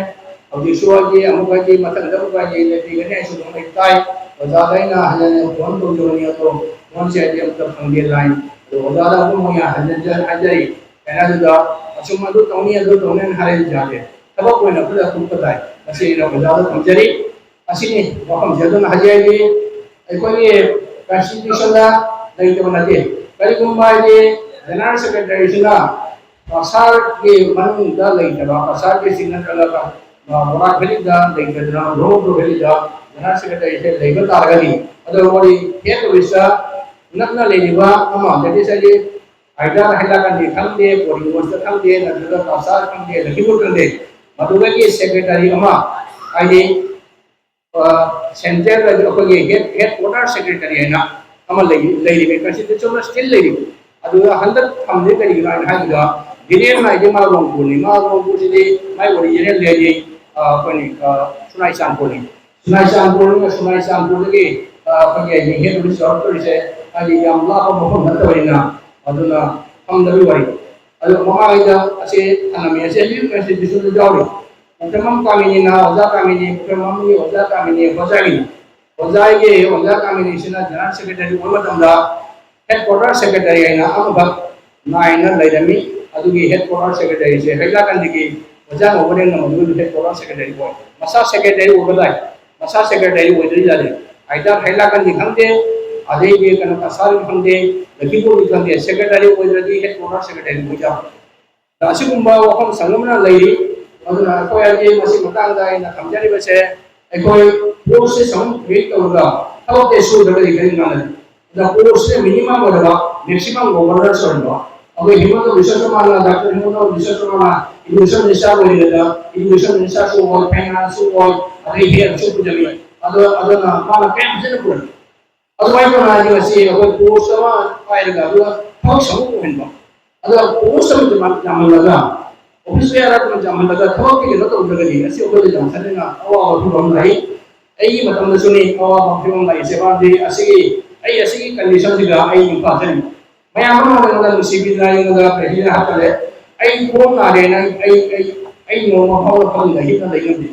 ꯍꯧꯖꯤꯛꯁꯨ ꯑꯩꯒꯤ ꯑꯃꯨꯛ ꯑꯩꯒꯤ ꯃꯊꯪꯗ ꯑꯃꯨꯛ ꯑꯩꯒꯤ ꯂꯩꯕꯤꯒꯅꯤ ꯍꯥꯏꯁꯨ ꯑꯗꯨꯝ ꯑꯩ ꯇꯥꯏ꯫ ꯑꯣꯖꯥꯗ ꯑꯩꯅ ꯍꯟꯅ ꯍꯟꯅ ꯐꯣꯟ ꯇꯧꯖꯕꯅꯤ, ꯑꯗꯣ ꯐꯣꯟꯁꯦ ꯑꯩꯗꯤ ꯑꯝꯇ ꯐꯪꯗꯦ ꯂꯥꯏꯟ꯫ ꯑꯗꯣ ꯑꯣꯖꯥꯗ ꯑꯃꯨꯛ ꯑꯩꯅ ꯍꯟꯖꯤꯟ ꯍꯟꯖꯤꯟ ꯍꯥꯏꯖꯔꯤ꯫ ꯀꯩꯅꯣꯗꯨꯗ ꯑꯁꯨꯝ ꯑꯗꯨ ꯇꯧꯅꯤ ꯑꯗꯨ ꯇꯧꯅꯤ ꯍꯥꯏꯅ ꯍꯥꯏꯔꯤꯕ ꯌꯥꯗꯦ꯫ ꯊꯕꯛ ꯑꯣꯏꯅ ꯈꯨꯗꯛ ꯀꯨꯞꯄ ꯇꯥꯏ꯫ ꯃꯁꯤ ꯑꯩꯅ ꯑꯣꯖꯥꯗ ꯊꯝꯖꯔꯤ꯫ ꯑꯁꯤꯅꯤ ꯋꯥꯐꯝꯁꯦ꯫ ꯑꯗꯨꯅ ꯍꯧꯖꯤꯛ ꯍꯧꯖꯤꯛ ꯑꯩꯈꯣꯏꯒꯤ ꯀꯟꯁꯇꯤꯇ꯭ꯌꯨꯁꯟꯗ ꯂꯩꯇꯕ ꯅꯠꯇꯦ꯫ ꯀꯔꯤꯒꯨꯝꯕ ꯍꯥꯏꯗꯤ ꯖꯦꯅꯔꯦꯜ ꯁꯦꯀ꯭ꯔꯦꯇꯔꯤꯁꯤꯅ ꯀꯁꯥꯔꯒꯤ ꯃꯅꯨꯡꯗ ꯂꯩꯇꯕ, ꯀꯁꯥꯔꯒꯤ ꯆꯤꯡ ꯅꯠꯇ꯭ꯔꯒ ꯕꯣꯔꯥ ꯚꯦꯂꯤꯗ ꯂꯩꯇꯗꯅ ꯕ꯭ꯔꯣ ꯚꯦꯂꯤꯗ ꯖꯦꯅꯔꯦꯜ ꯁꯦꯀ꯭ꯔꯦꯇꯔꯤꯁꯦ ꯂꯩꯕ ꯇꯥꯔꯒꯗꯤ, ꯑꯗꯨ ꯑꯩꯈꯣꯏ ꯍꯦꯠ ꯑꯣꯐꯤꯁꯇ ꯅꯛꯅ ꯂꯩꯔꯤꯕ ꯑꯃ, ꯗꯦꯠ ꯏꯁ ꯍꯥꯏꯗꯤ ꯑꯥꯏꯗꯔ ꯍꯥꯏꯂꯥꯀꯥꯟꯗꯤ ꯈꯪꯗꯦ, ꯕꯣꯔꯤꯡꯒꯣꯟꯗ ꯈꯪꯗꯦ, ꯅꯠꯇ꯭ꯔꯒ ꯀꯁꯥꯔ ꯈꯪꯗꯦ, ꯂꯈꯤꯄꯨꯔ ꯈꯪꯗꯦ, ꯃꯗꯨꯗꯒꯤ ꯁꯦꯀ꯭ꯔꯦꯇꯔꯤ ꯑꯃ ꯍꯥꯏꯗꯤ ꯁꯦꯟꯇ꯭ꯔꯦꯜ ꯑꯩꯈꯣꯏꯒꯤ ꯍꯦꯠ ꯍꯦꯠ ꯀ꯭ꯋꯥꯇꯔ ꯁꯦꯀ꯭ꯔꯦꯇꯔꯤ ꯍꯥꯏꯅ ꯑꯃ ꯂꯩꯔꯤ, ꯂꯩꯔꯤꯕ ꯀꯟꯁꯇꯤꯇ꯭ꯌꯨꯁꯟꯗ ꯁ꯭ꯇꯤꯜ ꯂꯩꯔꯤ꯫ ꯑꯗꯨꯒ ꯍꯟꯗꯛ ꯊꯝꯗꯦ ꯀꯔꯤꯒꯤꯅꯣ ꯍꯥꯏꯅ ꯍꯥꯏꯕꯗ ꯕꯤꯔꯦꯟ ꯍꯥꯏꯗꯤ ꯃꯥ ꯔꯣꯡꯄꯨꯔꯅꯤ, ꯃꯥ ꯔꯣꯡꯄꯨꯔꯁꯤꯗꯤ ꯃꯥꯏ ꯑꯣꯔꯤꯖꯤꯅꯦꯜ ꯍꯥꯏꯗꯤ ꯑꯩꯈꯣꯏꯅꯤ ꯁꯨꯅꯥꯏ ꯆꯥꯟꯄꯨꯔꯅꯤ꯫ ꯁꯨꯅꯥꯏ ꯆꯥꯟꯄꯨꯔꯅꯤꯅ ꯁꯨꯅꯥꯏ ꯆꯥꯟꯄꯨꯔꯗꯒꯤ ꯑꯩꯈꯣꯏꯒꯤ ꯍꯥꯏꯗꯤ ꯍꯦꯠ ꯑꯣꯐꯤꯁ ꯆꯥꯎꯔꯛꯇꯣꯔꯤꯁꯦ ꯍꯥꯏꯗꯤ ꯌꯥꯝ ꯂꯥꯞꯄ ꯃꯐꯝ ꯅꯠꯇꯕꯅꯤꯅ ꯑꯗꯨꯅ ꯐꯪꯗꯕꯒꯤ ꯋꯥꯔꯤ꯫ ꯑꯗꯣ ꯃꯃꯥꯡꯉꯩꯗ ꯑꯁꯤ ꯊꯝꯂꯝꯃꯤ, ꯑꯁꯤ ꯍꯧꯖꯤꯛ ꯀꯟꯁꯇꯤꯇ꯭ꯌꯨꯁꯟꯗ ꯌꯥꯎꯔꯤ꯫ ꯄꯨꯈ꯭ꯔꯤꯃꯝ ꯀꯥꯃꯤꯅꯤꯅ ꯑꯣꯖꯥ ꯀꯥꯃꯤꯅꯤ, ꯄꯨꯈ꯭ꯔꯤꯃꯝꯒꯤ ꯑꯣꯖꯥ ꯀꯥꯃꯤꯅꯤ ꯍꯣꯖꯥꯒꯤꯅꯤ꯫ ꯍꯣꯖꯥꯒꯤ ꯑꯣꯖꯥ ꯀꯥꯃꯤꯅꯤꯁꯤꯅ ꯖꯦꯅꯔꯦꯜ ꯁꯦꯀ꯭ꯔꯦꯇꯔꯤ ꯑꯣꯏꯕ ꯃꯇꯝꯗ ꯍꯦꯠ ꯀ꯭ꯋꯥꯇꯔ ꯁꯦꯀ꯭ꯔꯦꯇꯔꯤ ꯍꯥꯏꯅ ꯑꯃꯈꯛ ꯅꯥꯏꯅ ꯂꯩꯔꯝꯃꯤ꯫ ꯑꯗꯨꯒꯤ ꯍꯦꯠ ꯀ꯭ꯋꯥꯇꯔ ꯁꯦꯀ꯭ꯔꯦꯇꯔꯤꯁꯦ ꯍꯩꯂꯥꯀꯟꯗꯒꯤ ꯑꯣꯖꯥ ꯉꯧꯕꯅꯦꯅ ꯃꯗꯨꯒꯤ ꯍꯦꯠ ꯀ꯭ꯋꯥꯇꯔ ꯁꯦꯀ꯭ꯔꯦꯇꯔꯤ ꯑꯣꯏ꯫ ꯃꯁꯥ ꯁꯦꯀ꯭ꯔꯦꯇꯔꯤ ꯑꯣꯏꯕ ꯇꯥꯏ, ꯃꯁꯥ ꯁꯦꯀ꯭ꯔꯦꯇꯔꯤ ꯑꯣꯏꯗ꯭ꯔꯤ ꯌꯥꯗꯦ꯫ ꯍꯥꯏꯗꯔ ꯍꯩꯂꯥꯀꯟꯗꯤ ꯈꯪꯗꯦ, ꯑꯗꯩꯗꯤ ꯀꯩꯅꯣ ꯀꯁꯥꯔꯒꯤ ꯈꯪꯗꯦ, ꯂꯛꯈꯤꯄꯨꯔꯒꯤ ꯈꯪꯗꯦ, ꯁꯦꯀ꯭ꯔꯦꯇꯔꯤ ꯑꯣꯏꯗ꯭ꯔꯗꯤ ꯍꯦꯗ ꯀ꯭ꯋꯥꯇꯔ ꯁꯦꯀ꯭ꯔꯦꯇꯔꯤ ꯑꯣꯏ ꯌꯥꯕ꯫ ꯑꯗ ꯑꯁꯤꯒꯨꯝꯕ ꯋꯥꯐꯝ ꯆꯪꯕꯅ ꯂꯩꯔꯤ꯫ ꯑꯗꯨꯅ ꯑꯩꯈꯣꯏ ꯍꯧꯖꯤꯛ ꯃꯁꯤ ꯃꯇꯥꯡꯗ ꯑꯩꯅ ꯊꯝꯖꯔꯤꯕꯁꯦ, ꯑꯩꯈꯣꯏ ꯄꯣꯁꯁꯦ ꯁꯨꯝ ꯀ꯭ꯔꯤꯌꯦꯠ ꯇꯧꯔꯒ ꯊꯕꯛꯇꯤ ꯁꯨꯗ꯭ꯔꯒꯗꯤ ꯀꯔꯤ ꯀꯥꯟꯅꯅꯤ? ꯑꯗ ꯄꯣꯁꯁꯦ ꯃꯤꯅꯤꯃꯝ ꯑꯣꯏꯔꯕ ꯃꯦꯛꯁꯤꯃꯝ ꯒꯣꯕꯔꯅꯦꯟꯁ ꯑꯣꯏꯔꯕ, ꯑꯩꯈꯣꯏ ꯍꯤꯃꯟꯇ Visva ꯁꯔꯃꯅ, doctor ꯍꯤꯃꯟꯇ Visva ꯁꯔꯃꯅ education minister ꯑꯣꯏꯔꯤꯉꯩꯗ ꯏꯗꯨꯀꯦꯁꯟ ꯃꯤꯅꯤꯁꯇꯔꯁꯨ ꯑꯣꯏ, ꯐꯥꯏꯅꯥꯟꯁꯁꯨ ꯑꯣꯏ, ꯑꯗꯩ ꯍꯦꯜꯊꯁꯨ ꯄꯨꯖꯔꯤ꯫ ꯑꯗꯣ ꯑꯗꯨꯅ ꯃꯥꯅ ꯀꯌꯥꯝ ꯐꯖꯅ ꯄꯨꯔꯝꯃꯤ꯫ ꯑꯗꯨꯃꯥꯏꯅ ꯇꯧꯅ ꯍꯥꯏꯗꯤ ꯉꯁꯤ ꯑꯩꯈꯣꯏ ꯄꯣꯁ ꯑꯃ ꯄꯥꯏꯔꯒ ꯑꯗꯨꯒ ꯊꯕꯛ ꯁꯪꯕ ꯑꯣꯏꯍꯟꯕ꯫ ꯑꯗꯨꯒ ꯄꯣꯁ ꯑꯃ ꯌꯥꯝ-, ꯌꯥꯝꯍꯜꯂꯒ, ꯑꯣꯐꯤꯁ ꯕꯦꯌꯥꯔ ꯑꯃ ꯌꯥꯝꯍꯜꯂꯒ ꯊꯕꯛꯇꯤ ꯀꯩꯅꯣ ꯇꯧꯗ꯭ꯔꯒꯗꯤ ꯉꯁꯤ ꯑꯩꯈꯣꯏꯗ ꯌꯥꯝ ꯊꯤꯅ ꯑꯋꯥꯕ ꯐꯤꯕꯝ ꯂꯥꯛꯏ꯫ ꯑꯩꯒꯤ ꯃꯇꯝꯗꯁꯨꯅꯤ ꯑꯋꯥꯕ ꯐꯤꯕꯝ ꯂꯥꯛꯏꯁꯦ꯫ ꯃꯔꯝꯗꯤ ꯑꯁꯤꯒꯤ, ꯑꯩ ꯑꯁꯤꯒꯤ ꯀꯟꯗꯤꯁꯟꯁꯤꯗ ꯑꯩ ꯌꯨꯝ ꯄꯥꯟꯖꯔꯤꯕ꯫ ꯃꯌꯥꯝ ꯑꯃ ꯑꯩꯉꯣꯟꯗ ꯅꯨꯡꯁꯤꯕꯤꯗꯅ ꯑꯩꯉꯣꯟꯗ ꯄ꯭ꯔꯦꯁꯤꯗ ꯍꯥꯞꯆꯜꯂꯦ꯫ ꯑꯩ ꯈꯣꯡ ꯅꯥꯔꯦꯅ ꯑꯩ, ꯑꯩ, ꯑꯩ ꯅꯣꯡꯃ ꯐꯥꯎꯕ ꯐꯃꯨꯡꯗ ꯍꯤꯞꯅ ꯂꯩ ꯉꯝꯗꯦ꯫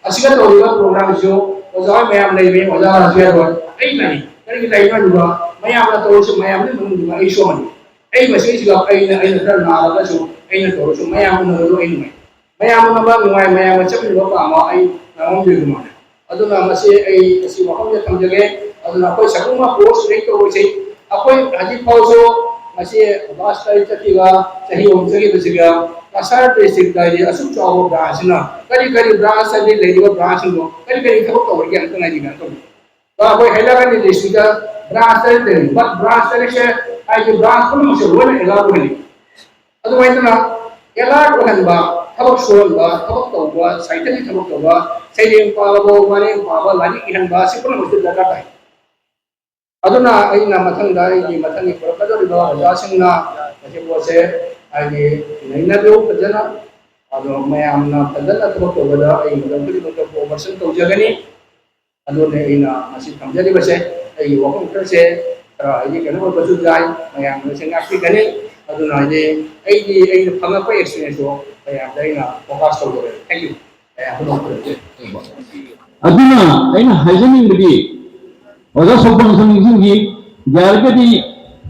ꯑꯁꯤꯒ ꯇꯧꯔꯤꯕ ꯄ꯭ꯔꯣꯒ꯭ꯔꯥꯝꯁꯤꯁꯨ ꯑꯣꯖꯥ ꯍꯣꯏ ꯃꯌꯥꯝ ꯂꯩꯕꯅꯤ, ꯑꯣꯖꯥ ꯔꯥꯖꯨ ꯌꯥꯗꯣꯏ꯫ ꯑꯩ ꯅꯥꯏ꯫ ꯀꯔꯤꯒꯤ ꯂꯩꯕ꯭ꯔꯥ? ꯃꯌꯥꯝꯅ ꯇꯧꯔꯤꯁꯤ ꯃꯌꯥꯝꯒꯤ ꯃꯅꯨꯡꯗ ꯑꯩꯁꯨ ꯑꯃꯅꯤ꯫ ꯑꯩ ꯃꯁꯤꯁꯤꯒ ꯑꯩꯅ, ꯑꯩꯅ ꯈꯔ ꯅꯥꯔꯒꯁꯨ ꯑꯩꯅ ꯇꯧꯔꯁꯨ ꯃꯌꯥꯝ ꯎꯅꯕꯗꯣ ꯑꯩ ꯅꯨꯡꯉꯥꯏ꯫ ꯃꯌꯥꯝ ꯎꯅꯕ ꯅꯨꯡꯉꯥꯏ, ꯃꯌꯥꯝꯒ ꯆꯠꯃꯤꯟꯅꯕ ꯄꯥꯝꯕ ꯑꯩ ꯅꯉꯣꯟꯗ ꯑꯗꯨꯃꯥꯏꯅ꯫ ꯑꯗꯨꯅ ꯃꯁꯤ ꯑꯩ ꯉꯁꯤ ꯋꯥꯐꯝꯁꯦ ꯊꯝꯖꯒꯦ꯫ ꯑꯗꯨꯅ ꯑꯩꯈꯣꯏ ꯁꯤꯒꯨꯝꯕ ꯄꯣꯁ ꯀ꯭ꯔꯤꯌꯦꯠ ꯇꯧꯕꯁꯤ ꯑꯩꯈꯣꯏ ꯍꯧꯖꯤꯛ ꯐꯥꯎꯁꯨ ꯉꯁꯤ ꯀ꯭ꯂꯥꯁ ꯇꯔꯦꯠ ꯆꯠꯈꯤꯕ ꯆꯍꯤ ꯑꯍꯨꯝ ꯆꯠꯈꯤꯕꯁꯤꯒ ꯀꯁꯥꯔ ꯗꯤꯁꯇ꯭ꯔꯤꯛꯇ ꯍꯥꯏꯗꯤ ꯑꯁꯨꯛ ꯆꯥꯎꯕ ꯕ꯭ꯔꯥꯟꯁꯁꯤꯅ ꯀꯔꯤ ꯀꯔꯤ ꯕ꯭ꯔꯥꯟꯁ ꯍꯥꯏꯗꯤ ꯂꯩꯔꯤꯕ ꯕ꯭ꯔꯥꯟꯁꯁꯤꯡꯗꯣ ꯀꯔꯤ ꯀꯔꯤ ꯊꯕꯛ ꯇꯧꯔꯤꯒꯦ ꯑꯝꯇ ꯉꯥꯏꯕꯤꯕ ꯇꯧꯕꯤꯌꯨ꯫ ꯑꯩꯈꯣꯏ ꯍꯥꯏꯂꯥꯀꯥꯟꯗꯤ ꯗꯤꯁꯇ꯭ꯔꯤꯛꯇ ꯕ꯭ꯔꯥꯟꯁ ꯇꯔꯦꯠ ꯂꯩꯔꯤ꯫ ꯕꯠ ꯕ꯭ꯔꯥꯟꯁ ꯇꯔꯦꯠꯁꯦ ꯍꯥꯏꯗꯤ ꯕ꯭ꯔꯥꯟꯁ ꯄꯨꯝꯅꯃꯛꯁꯦ ꯂꯣꯏꯅ ꯑꯦꯂꯥꯎꯠ ꯑꯣꯏꯍꯜꯂꯤ꯫ ꯑꯗꯨꯃꯥꯏꯅ ꯑꯦꯂꯥꯔꯠ ꯑꯣꯏꯍꯟꯕ, ꯊꯕꯛ ꯁꯨꯍꯟꯕ, ꯊꯕꯛ ꯇꯧꯕ, ꯁꯥꯏꯠꯇꯒꯤ ꯊꯕꯛ ꯇꯧꯕ, ꯁꯩꯔꯦꯡ ꯄꯥꯕ, ꯋꯥꯔꯦꯡ ꯄꯥꯕ, ꯂꯥꯏꯔꯤꯛ ꯏꯍꯟꯕ, ꯑꯁꯤ ꯄꯨꯝꯅꯃꯛꯁꯨ ꯗꯔꯀꯥꯔ ꯇꯥꯏ꯫ ꯑꯗꯨꯅ ꯑꯩꯅ ꯃꯊꯪꯗ ꯑꯩꯒꯤ ꯃꯊꯪꯒꯤ ꯄꯨꯔꯛꯀꯗꯧꯔꯤꯕ ꯑꯣꯖꯥꯁꯤꯡꯅ ꯃꯁꯤ ꯄꯣꯠꯁꯦ ꯍꯥꯏꯗꯤ ꯅꯩꯅꯕꯤꯌꯨ ꯐꯖꯅ꯫ ꯑꯗꯣ ꯃꯌꯥꯝꯅ ꯐꯖꯅ ꯊꯕꯛ ꯇꯧꯕꯗ ꯑꯩ ꯃꯇꯝ ꯈꯨꯗꯤꯡꯃꯛꯇ ꯀꯣꯑꯣꯄꯔꯦꯁꯟ ꯇꯧꯖꯒꯅꯤ꯫ ꯑꯗꯨꯅ ꯑꯩꯅ ꯉꯁꯤ ꯊꯝꯖꯔꯤꯕꯁꯦ, ꯑꯩꯒꯤ ꯋꯥꯐꯝ ꯈꯔꯁꯦ ꯈꯔ ꯍꯥꯏꯗꯤ ꯀꯩꯅꯣ ꯑꯣꯏꯕꯁꯨ ꯌꯥꯏ, ꯃꯌꯥꯝꯅꯁꯨ ꯉꯥꯛꯄꯤꯒꯅꯤ꯫ ꯑꯗꯨꯅ ꯍꯥꯏꯗꯤ ꯑꯩꯒꯤ, ꯑꯩꯅ ꯐꯪꯉꯛꯄ ꯑꯦꯛꯁꯄꯤꯔꯤꯌꯦꯟꯁꯇꯣ ꯃꯌꯥꯝꯗ ꯑꯩꯅ ꯐꯣꯀꯁ ꯇꯧꯖꯔꯦ꯫ Thank you꯫ ꯃꯌꯥꯝ ꯄꯨꯝꯅꯃꯛ ꯈꯨꯔꯨꯝꯖꯔꯤ꯫ ꯑꯗꯨꯅ ꯑꯩꯅ ꯍꯥꯏꯖꯅꯤꯡꯕꯗꯤ, ꯑꯣꯖꯥ ꯁꯣꯛꯄꯝꯁꯨ ꯅꯤꯡꯁꯤꯡꯈꯤ, ꯌꯥꯔꯒꯗꯤ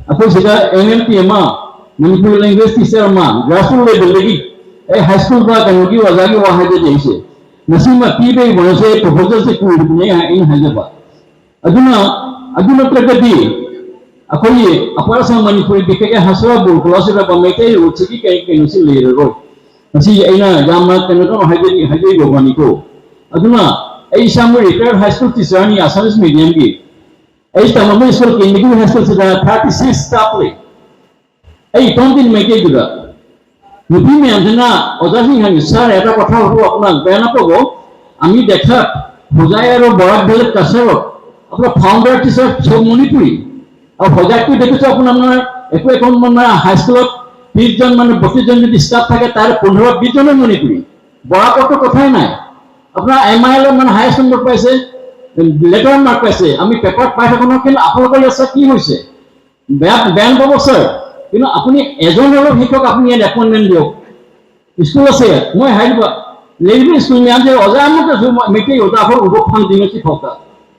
ꯑꯩꯈꯣꯏ ꯁꯤꯗ ꯑꯦꯝ ꯑꯦꯜ ꯇꯤ ꯑꯃ, ꯃꯅꯤꯄꯨꯔꯤ ꯂꯦꯡꯒ꯭ꯋꯦꯖ ꯇꯤꯆꯔ ꯑꯃ, ꯒ꯭ꯔꯥꯁꯔꯨꯠ ꯂꯦꯚꯦꯜꯗꯒꯤ, ꯑꯩ ꯍꯥꯏ ꯁ꯭ꯀꯨꯜꯗ ꯀꯩꯅꯣꯒꯤ ꯑꯣꯖꯥꯒꯤ ꯋꯥ ꯍꯥꯏꯖꯗꯦ ꯑꯩꯁꯦ, ꯉꯁꯤꯃꯛ ꯄꯤꯕꯒꯤ ꯋꯥꯁꯦ ꯄ꯭ꯔꯣꯄꯣꯖꯦꯜꯁꯦ ꯀꯨꯏꯔꯕꯅꯦ ꯑꯩꯅ ꯍꯥꯏꯖꯕ꯫ ꯑꯗꯨꯅ ꯑꯗꯨ ꯅꯠꯇ꯭ꯔꯒꯗꯤ ꯑꯩꯈꯣꯏꯒꯤ ꯑꯄꯔ ꯑꯁꯥꯝ ꯃꯅꯤꯄꯨꯔꯤ ꯕꯤ ꯀꯦ ꯀꯦ ꯍꯥꯁꯔꯥ ꯕꯣꯔ ꯀꯣꯂꯥꯁꯤꯗ ꯃꯩꯇꯩ ꯂꯣꯟꯁꯤꯒꯤ ꯀꯩ ꯀꯩꯅꯣꯁꯤ ꯂꯩꯔꯔꯣꯏ꯫ ꯃꯁꯤ ꯑꯩꯅ ꯌꯥꯝꯅ ꯀꯩꯅꯣ ꯇꯧꯅ ꯍꯥꯏꯖꯔꯤ, ꯍꯥꯏꯖꯔꯤꯕ ꯋꯥꯅꯤꯀꯣ꯫ ꯑꯗꯨꯅ ꯑꯩ ꯏꯁꯥꯃꯛ retired high school teacherꯅꯤ Assamese mediumꯒꯤ꯫ ꯑꯩ ꯇꯝꯃꯝꯕ ꯁ꯭ꯀꯨꯜ ꯀꯦꯟꯗ꯭ꯔꯒꯤ ꯍꯥꯏ ꯁ꯭ꯀꯨꯜꯁꯤꯗ thirty six staff ꯂꯩ꯫ ꯑꯩ ꯏꯇꯣꯝꯇꯅꯤ ꯃꯩꯇꯩꯗꯨꯗ꯫ ꯅꯨꯄꯤ ꯃꯌꯥꯝꯁꯤꯅ ꯑꯣꯖꯥꯁꯤꯡ ꯍꯪꯉꯤ, "ছাৰ, এটা কথা সুধো আপোনাক, বেয়া নাপাব? আমি দেখাত হোজাই আৰু বৰাক ভেলীত কাছাৰত আপোনাৰ ফাউণ্ডাৰ টিচাৰ চব মণিপুৰী। আৰু হোজাইততো দেখিছোঁ আপোনাৰ মানে একো একো মানে হাইস্কুলত ত্ৰিশজন মানে বত্ৰিশজন যদি ষ্টাফ থাকে, তাৰে পোন্ধৰ বিশজনে মণিপুৰী। বৰাকতো কথাই নাই। আপোনাৰ এম আই এলৰ মানে হায়েষ্ট নম্বৰ পাইছে, লেটাৰ মাৰ্ক পাইছে। আমি পেপাৰত পাই থাকোঁ নহয়, কিন্তু আপোনালোকৰ ইয়াত ছাৰ কি হৈছে?" বেয়া, বেয়া নাপাব ছাৰ, কিন্তু আপুনি এজন অলপ শিক্ষক আপুনি ইয়াত এপইণ্টমেণ্ট দিয়ক। স্কুল আছে ইয়াত, মই হাই লেভেল স্কুল ꯃꯌꯥꯝꯁꯦ ꯑꯣꯖꯥ ꯑꯃꯠꯇꯁꯨ ꯃꯩꯇꯩ ꯑꯣꯖꯥ ꯑꯩꯈꯣꯏ ꯎꯕ ꯐꯪꯗꯦ ꯉꯁꯤ ꯐꯥꯎꯗ꯫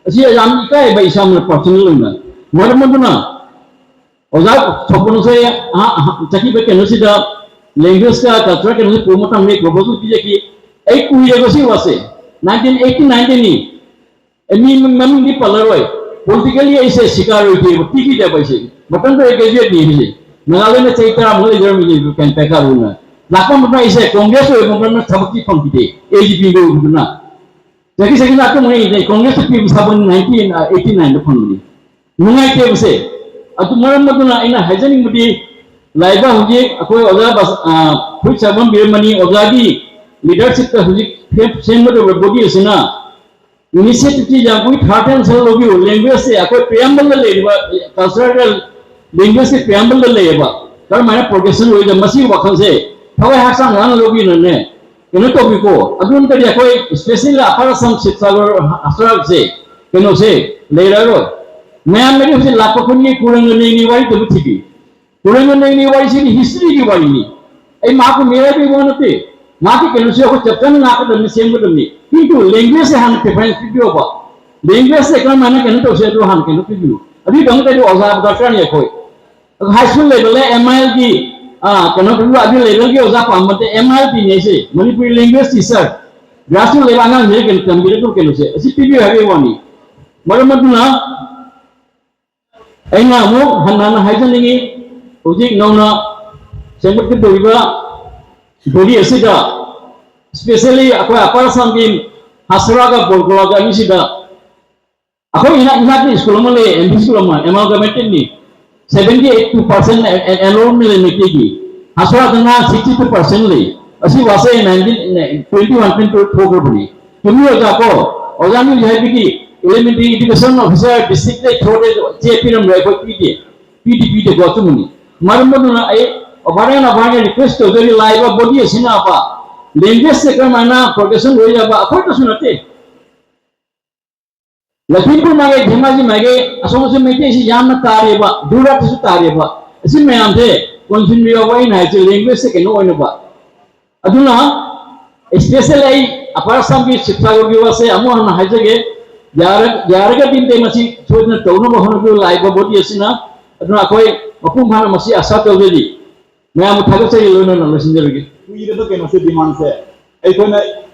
ꯑꯁꯤ ꯌꯥꯝ ꯏꯀꯥꯏꯕ ꯏꯁꯥꯃꯛꯅ ꯄꯥꯔꯁꯅꯦꯜ ꯑꯣꯏꯅ꯫ ꯃꯔꯝ ꯑꯗꯨꯅ ꯑꯣꯖꯥ ꯁꯣꯄꯟꯁꯦ ꯑꯍ-, ꯑꯍ-, ꯆꯠꯈꯤꯕ ꯀꯩꯅꯣꯁꯤꯗ ꯂꯦꯡꯒ꯭ꯋꯦꯖꯀ ꯀꯜꯆꯔ ꯀꯩꯅꯣꯁꯤ ꯄꯨꯕ ꯃꯇꯝꯗ ꯄ꯭ꯔꯣꯄꯣꯖꯦꯜ ꯄꯤꯖꯈꯤ꯫ ꯑꯩ ꯀꯨꯏꯔꯦꯕ ꯁꯤ ꯋꯥꯁꯦ, ꯅꯥꯏꯟꯇꯤꯟ ꯑꯩꯠꯇꯤ ꯅꯥꯏꯟꯗꯅꯤ꯫ ꯑꯦ, ꯃꯤ ꯃꯃꯤꯡꯗꯤ ꯄꯜꯂꯔꯣꯏ꯫ ꯄꯣꯂꯤꯇꯤꯀꯦꯜꯂꯤ ꯑꯩꯁꯦ ꯁꯤꯀꯥꯔ ꯑꯣꯏꯗꯦꯕ, ꯄꯤꯈꯤꯗꯦꯕ ꯑꯩꯁꯦ꯫ ꯃꯇꯝꯗꯨꯗ ꯑꯩ ꯒ꯭ꯔꯦꯖꯨꯑꯦꯠꯅꯤ ꯑꯩꯁꯦ꯫ ꯅꯥꯒꯥꯂꯦꯟꯗ ꯆꯍꯤ ꯇꯔꯥꯃꯨꯛ ꯂꯩꯖꯔꯝꯃꯤꯅꯦ ꯀꯩꯅꯣ ꯄꯦꯀꯥꯔꯨꯅ꯫ ꯂꯥꯛꯄ ꯃꯇꯝꯗ ꯑꯩꯁꯦ ꯀꯣꯡꯒ꯭ꯔꯦꯁ ꯑꯣꯏꯕ ꯃꯇꯝꯗ ꯊꯕꯛꯇꯤ ꯐꯪꯈꯤꯗꯦ, ꯑꯦ ꯖꯤ ꯄꯤꯗ ꯑꯣꯏꯕꯗꯨꯅ꯫ ꯆꯍꯤ ꯆꯍꯤ ꯂꯥꯛꯄ ꯉꯩꯗꯤ ꯀꯣꯡꯒ꯭ꯔꯦꯁꯇ ꯄꯤꯕ ꯁꯥꯕ ꯅꯥꯏꯟꯇꯤꯟ ꯑꯩꯠꯇꯤ ꯅꯥꯏꯟꯗ ꯐꯪꯕꯅꯤ꯫ ꯅꯨꯡꯉꯥꯏꯇꯦꯕꯁꯦ꯫ ꯑꯗꯨ ꯃꯔꯝ ꯑꯗꯨꯅ ꯑꯩꯅ ꯍꯥꯏꯖꯅꯤꯡꯕꯗꯤ, ꯂꯥꯛꯏꯕ ꯍꯧꯖꯤꯛ ꯑꯩꯈꯣꯏ ꯑꯣꯖꯥ ꯕꯁ-, ꯑ, ꯐꯨꯔꯤꯠ ꯁꯥꯐꯝ ꯕꯤꯔꯃꯅꯤ ꯑꯣꯖꯥꯒꯤ ꯂꯤꯗꯔꯁꯤꯞꯇ ꯍꯧꯖꯤꯛ ꯁꯦꯝ-, ꯁꯦꯝꯒꯗꯧꯔꯤꯕ ꯕꯣꯗꯤ ꯑꯁꯤꯅ ꯏꯅꯤꯁꯤꯌꯦꯇꯤꯚꯁꯤ ꯌꯥꯝ ꯀꯨꯏ ꯊꯥꯔꯇꯤꯟ ꯁꯔꯨꯛ ꯂꯧꯕꯤꯌꯨ꯫ ꯂꯦꯡꯒ꯭ꯋꯦꯖꯁꯦ ꯑꯩꯈꯣꯏ ꯄ꯭ꯔꯤꯌꯥꯝꯕꯜꯗ ꯂꯩꯔꯤꯕ, ꯀꯜꯆꯔꯦꯜ ꯂꯦꯡꯒ꯭ꯋꯦꯖꯁꯦ ꯄ꯭ꯔꯤꯌꯥꯝꯕꯜꯗ ꯂꯩꯌꯦꯕ꯫ ꯀꯔꯝꯍꯥꯏꯅ ꯄ꯭ꯔꯣꯒ꯭ꯔꯦꯁꯟ ꯑꯣꯏꯗ ꯃꯁꯤꯒꯤ ꯋꯥꯈꯜꯁꯦ ꯊꯋꯥꯏ ꯍꯛꯆꯥꯡ ꯌꯥꯎꯅ ꯂꯧꯕꯤꯅꯅꯦ ꯀꯩꯅꯣ ꯇꯧꯕꯤꯀꯣ꯫ ꯑꯗꯨ ꯅꯠꯇ꯭ꯔꯗꯤ ꯑꯩꯈꯣꯏ ꯏꯁꯄꯦꯁꯦꯜꯂꯤ ꯑꯄꯔ ꯑꯁꯥꯝ ꯁꯤꯕꯁꯥꯒꯔ ꯍꯥꯁꯔꯥꯁꯦ ꯀꯩꯅꯣꯁꯦ ꯂꯩꯔꯔꯣꯏ꯫ ꯃꯌꯥꯝꯅꯗꯤ ꯍꯧꯖꯤꯛ ꯂꯥꯛꯄ ꯈꯨꯗꯤꯡꯒꯤ ꯀꯨꯔꯪꯒ ꯅꯦꯡꯅꯤ ꯋꯥꯔꯤ ꯇꯧꯕ ꯊꯤꯕꯤ꯫ ꯀꯨꯔꯪꯒ ꯅꯦꯡꯅꯤ ꯋꯥꯔꯤꯁꯤꯗꯤ ꯍꯤꯁꯇ꯭ꯔꯤꯒꯤ ꯋꯥꯔꯤꯅꯤ꯫ ꯑꯩ ꯃꯍꯥꯛꯄꯨ ꯃꯤꯔꯥꯏꯕꯤꯕ ꯅꯠꯇꯦ꯫ ꯃꯍꯥꯛꯀꯤ ꯀꯩꯅꯣꯁꯤ ꯑꯩꯈꯣꯏ ꯆꯞ ꯆꯥꯅ ꯉꯥꯛꯀꯗꯕꯅꯤ, ꯁꯦꯝꯒꯗꯕꯅꯤ꯫ ꯀꯤꯟꯇꯨ ꯂꯦꯡꯒ꯭ꯋꯦꯖꯁꯦ ꯍꯥꯟꯅ ꯄ꯭ꯔꯤꯐꯔꯦꯟꯁ ꯄꯤꯕꯤꯌꯣꯕ꯫ ꯂꯦꯡꯒ꯭ꯋꯦꯖꯁꯦ ꯀꯔꯝꯍꯥꯏꯅ ꯀꯩꯅꯣ ꯇꯧꯁꯦ ꯑꯗꯨ ꯍꯥꯟꯅ ꯀꯩꯅꯣ ꯄꯤꯕꯤꯌꯨ꯫ ꯑꯗꯨꯒꯤꯗꯃꯛꯇꯗꯤ ꯑꯣꯖꯥ ꯗꯔꯀꯥꯔꯅꯤ ꯑꯩꯈꯣꯏ꯫ ꯑꯗꯨ ꯍꯥꯏ ꯁ꯭ꯀꯨꯜ ꯂꯦꯚꯦꯜꯗ ꯑꯦꯝ ꯑꯥꯏ ꯑꯦꯜꯒꯤ, ꯑ, ꯀꯩꯅꯣ ꯄꯤꯕꯤꯌꯨ, ꯑꯗꯨ ꯂꯦꯚꯦꯜꯒꯤ ꯑꯣꯖꯥ ꯄꯥꯝꯕ ꯅꯠꯇꯦ, ꯑꯦꯝ ꯑꯥꯏ ꯑꯦꯜ ꯄꯤꯅꯦ ꯑꯩꯁꯦ, Manipuri language teacher. Grassroot level ꯑꯉꯥꯡꯁꯤꯡꯁꯦ ꯀꯩꯅꯣ ꯇꯝꯕꯤꯔꯛꯄ ꯀꯩꯅꯣꯁꯦ ꯑꯁꯤ ꯄꯤꯕꯤꯌꯨ ꯍꯥꯏꯕꯒꯤ ꯋꯥꯅꯤ꯫ ꯃꯔꯝ ꯑꯗꯨꯅ ꯑꯩꯅ ꯑꯃꯨꯛ ꯍꯟꯅ ꯍꯟꯅ ꯍꯥꯏꯖꯅꯤꯡꯉꯤ, ꯍꯧꯖꯤꯛ ꯅꯧꯅ ꯁꯦꯝꯒꯠꯀꯗꯧꯔꯤꯕ ꯕꯣꯗꯤ ꯑꯁꯤꯗ, ꯏꯁꯄꯦꯁꯦꯜꯂꯤ ꯑꯩꯈꯣꯏ ꯑꯄꯔ ꯑꯁꯥꯝꯒꯤ ꯍꯥꯁꯔꯥꯒ ꯕꯣꯔꯒꯣꯂꯥꯒ ꯑꯅꯤꯁꯤꯗ, ꯑꯩꯈꯣꯏ ꯏꯅꯥꯛ ꯏꯅꯥꯛꯀꯤ ꯁ꯭ꯀꯨꯜ ꯑꯃ ꯂꯩ, ꯑꯦꯝ ꯚꯤ ꯁ꯭ꯀꯨꯜ ꯑꯃ, ꯑꯦꯃꯥꯜꯒꯃꯦꯇꯦꯠꯅꯤ, seventy eight two percent enrolment ꯂꯩ ꯃꯩꯇꯩꯒꯤ꯫ ꯍꯥꯁꯔꯥꯗꯅ ꯁꯤꯛꯁꯇꯤ ꯇꯨ ꯄꯥꯔꯁꯦꯟ ꯂꯩ꯫ ꯑꯁꯤ ꯋꯥꯁꯦ nineteen, twenty one twenty two ꯊꯣꯛꯈ꯭ꯔꯕꯅꯤ꯫ ꯆꯨꯝꯃꯤ ꯑꯣꯖꯥ ꯀꯣ, ꯑꯣꯖꯥ ꯅꯣꯏ ꯍꯥꯏꯕꯒꯤ ꯏꯂꯤꯃꯦꯟꯇꯔꯤ ꯏꯗꯨꯀꯦꯁꯟ ꯑꯣꯐꯤꯁꯥꯔ ꯗꯤꯁꯇ꯭ꯔꯤꯛꯇ ꯊꯣꯛꯑꯦ, ꯆꯦ ꯄꯤꯔꯝꯂꯣꯏ, ꯑꯩꯈꯣꯏ ꯄꯤꯗꯦ꯫ ꯄꯤꯗꯤ ꯄꯤꯗꯦꯀꯣ, ꯑꯆꯨꯝꯕꯅꯤ꯫ ꯃꯔꯝ ꯑꯗꯨꯅ ꯑꯩ ꯑꯣꯚꯔ ꯑꯦꯟ ꯑꯣꯚꯔ ꯔꯤꯀ꯭ꯋꯦꯁ ꯇꯧꯖꯔꯤ, ꯂꯥꯛꯏꯕ ꯕꯣꯗꯤ ꯑꯁꯤꯅ ꯂꯦꯡꯒ꯭ꯋꯦꯖꯁꯦ ꯀꯔꯝꯍꯥꯏꯅ ꯄ꯭ꯔꯣꯇꯦꯛꯁꯟ ꯑꯣꯏ ꯌꯥꯕ ꯑꯩꯈꯣꯏꯗꯁꯨ ꯅꯠꯇꯦ꯫ ꯂꯈꯤꯝꯄꯨꯔ ꯃꯥꯏꯀꯩ, ꯙꯦꯃꯥꯖꯤ ꯃꯥꯏꯀꯩ, ꯑꯁꯣꯝ ꯑꯁꯣꯝ ꯃꯩꯇꯩꯁꯤ ꯌꯥꯝꯅ ꯇꯥꯔꯦꯕ, ꯒꯨꯖꯔꯥꯠꯇꯁꯨ ꯇꯥꯔꯦꯕ꯫ ꯑꯁꯤ ꯃꯌꯥꯝꯁꯦ ꯀꯣꯟꯁꯤꯟꯕꯤꯌꯣꯕ, ꯑꯩꯅ ꯍꯥꯏꯁꯦ ꯂꯦꯡꯒ꯭ꯋꯦꯖꯁꯦ ꯀꯩꯅꯣ ꯑꯣꯏꯅꯕ꯫ ꯑꯗꯨꯅ ꯏꯁꯄꯦꯁꯦꯜ ꯑꯩ ꯑꯄꯔ ꯑꯁꯥꯝꯒꯤ ꯁꯤꯞꯁꯥꯒꯔꯒꯤ ꯋꯥꯁꯦ ꯑꯃꯨꯛ ꯍꯟꯅ ꯍꯥꯏꯖꯒꯦ, ꯌꯥꯔ-, ꯌꯥꯔꯒꯗꯤ ꯑꯝꯇ ꯃꯁꯤ ꯁꯣꯏꯗꯅ ꯇꯧꯅꯕ ꯍꯣꯠꯅꯕꯤꯌꯨ, ꯂꯥꯛꯏꯕ ꯕꯣꯗꯤ ꯑꯁꯤꯅ꯫ ꯑꯗꯨꯅ ꯑꯩꯈꯣꯏ ꯃꯄꯨꯡ ꯐꯥꯅ ꯃꯁꯤ ꯑꯁꯥ ꯇꯧꯖꯔꯤ꯫ ꯃꯌꯥꯝꯕꯨ ꯊꯥꯒꯠꯆꯔꯤ, ꯂꯣꯏꯅꯅ ꯂꯣꯏꯁꯤꯟꯖꯔꯒꯦ꯫ ꯀꯨꯏꯔꯕ ꯀꯩꯅꯣꯁꯦ ꯗꯤꯃꯥꯟꯁꯦ ꯑꯩꯈꯣꯏꯅ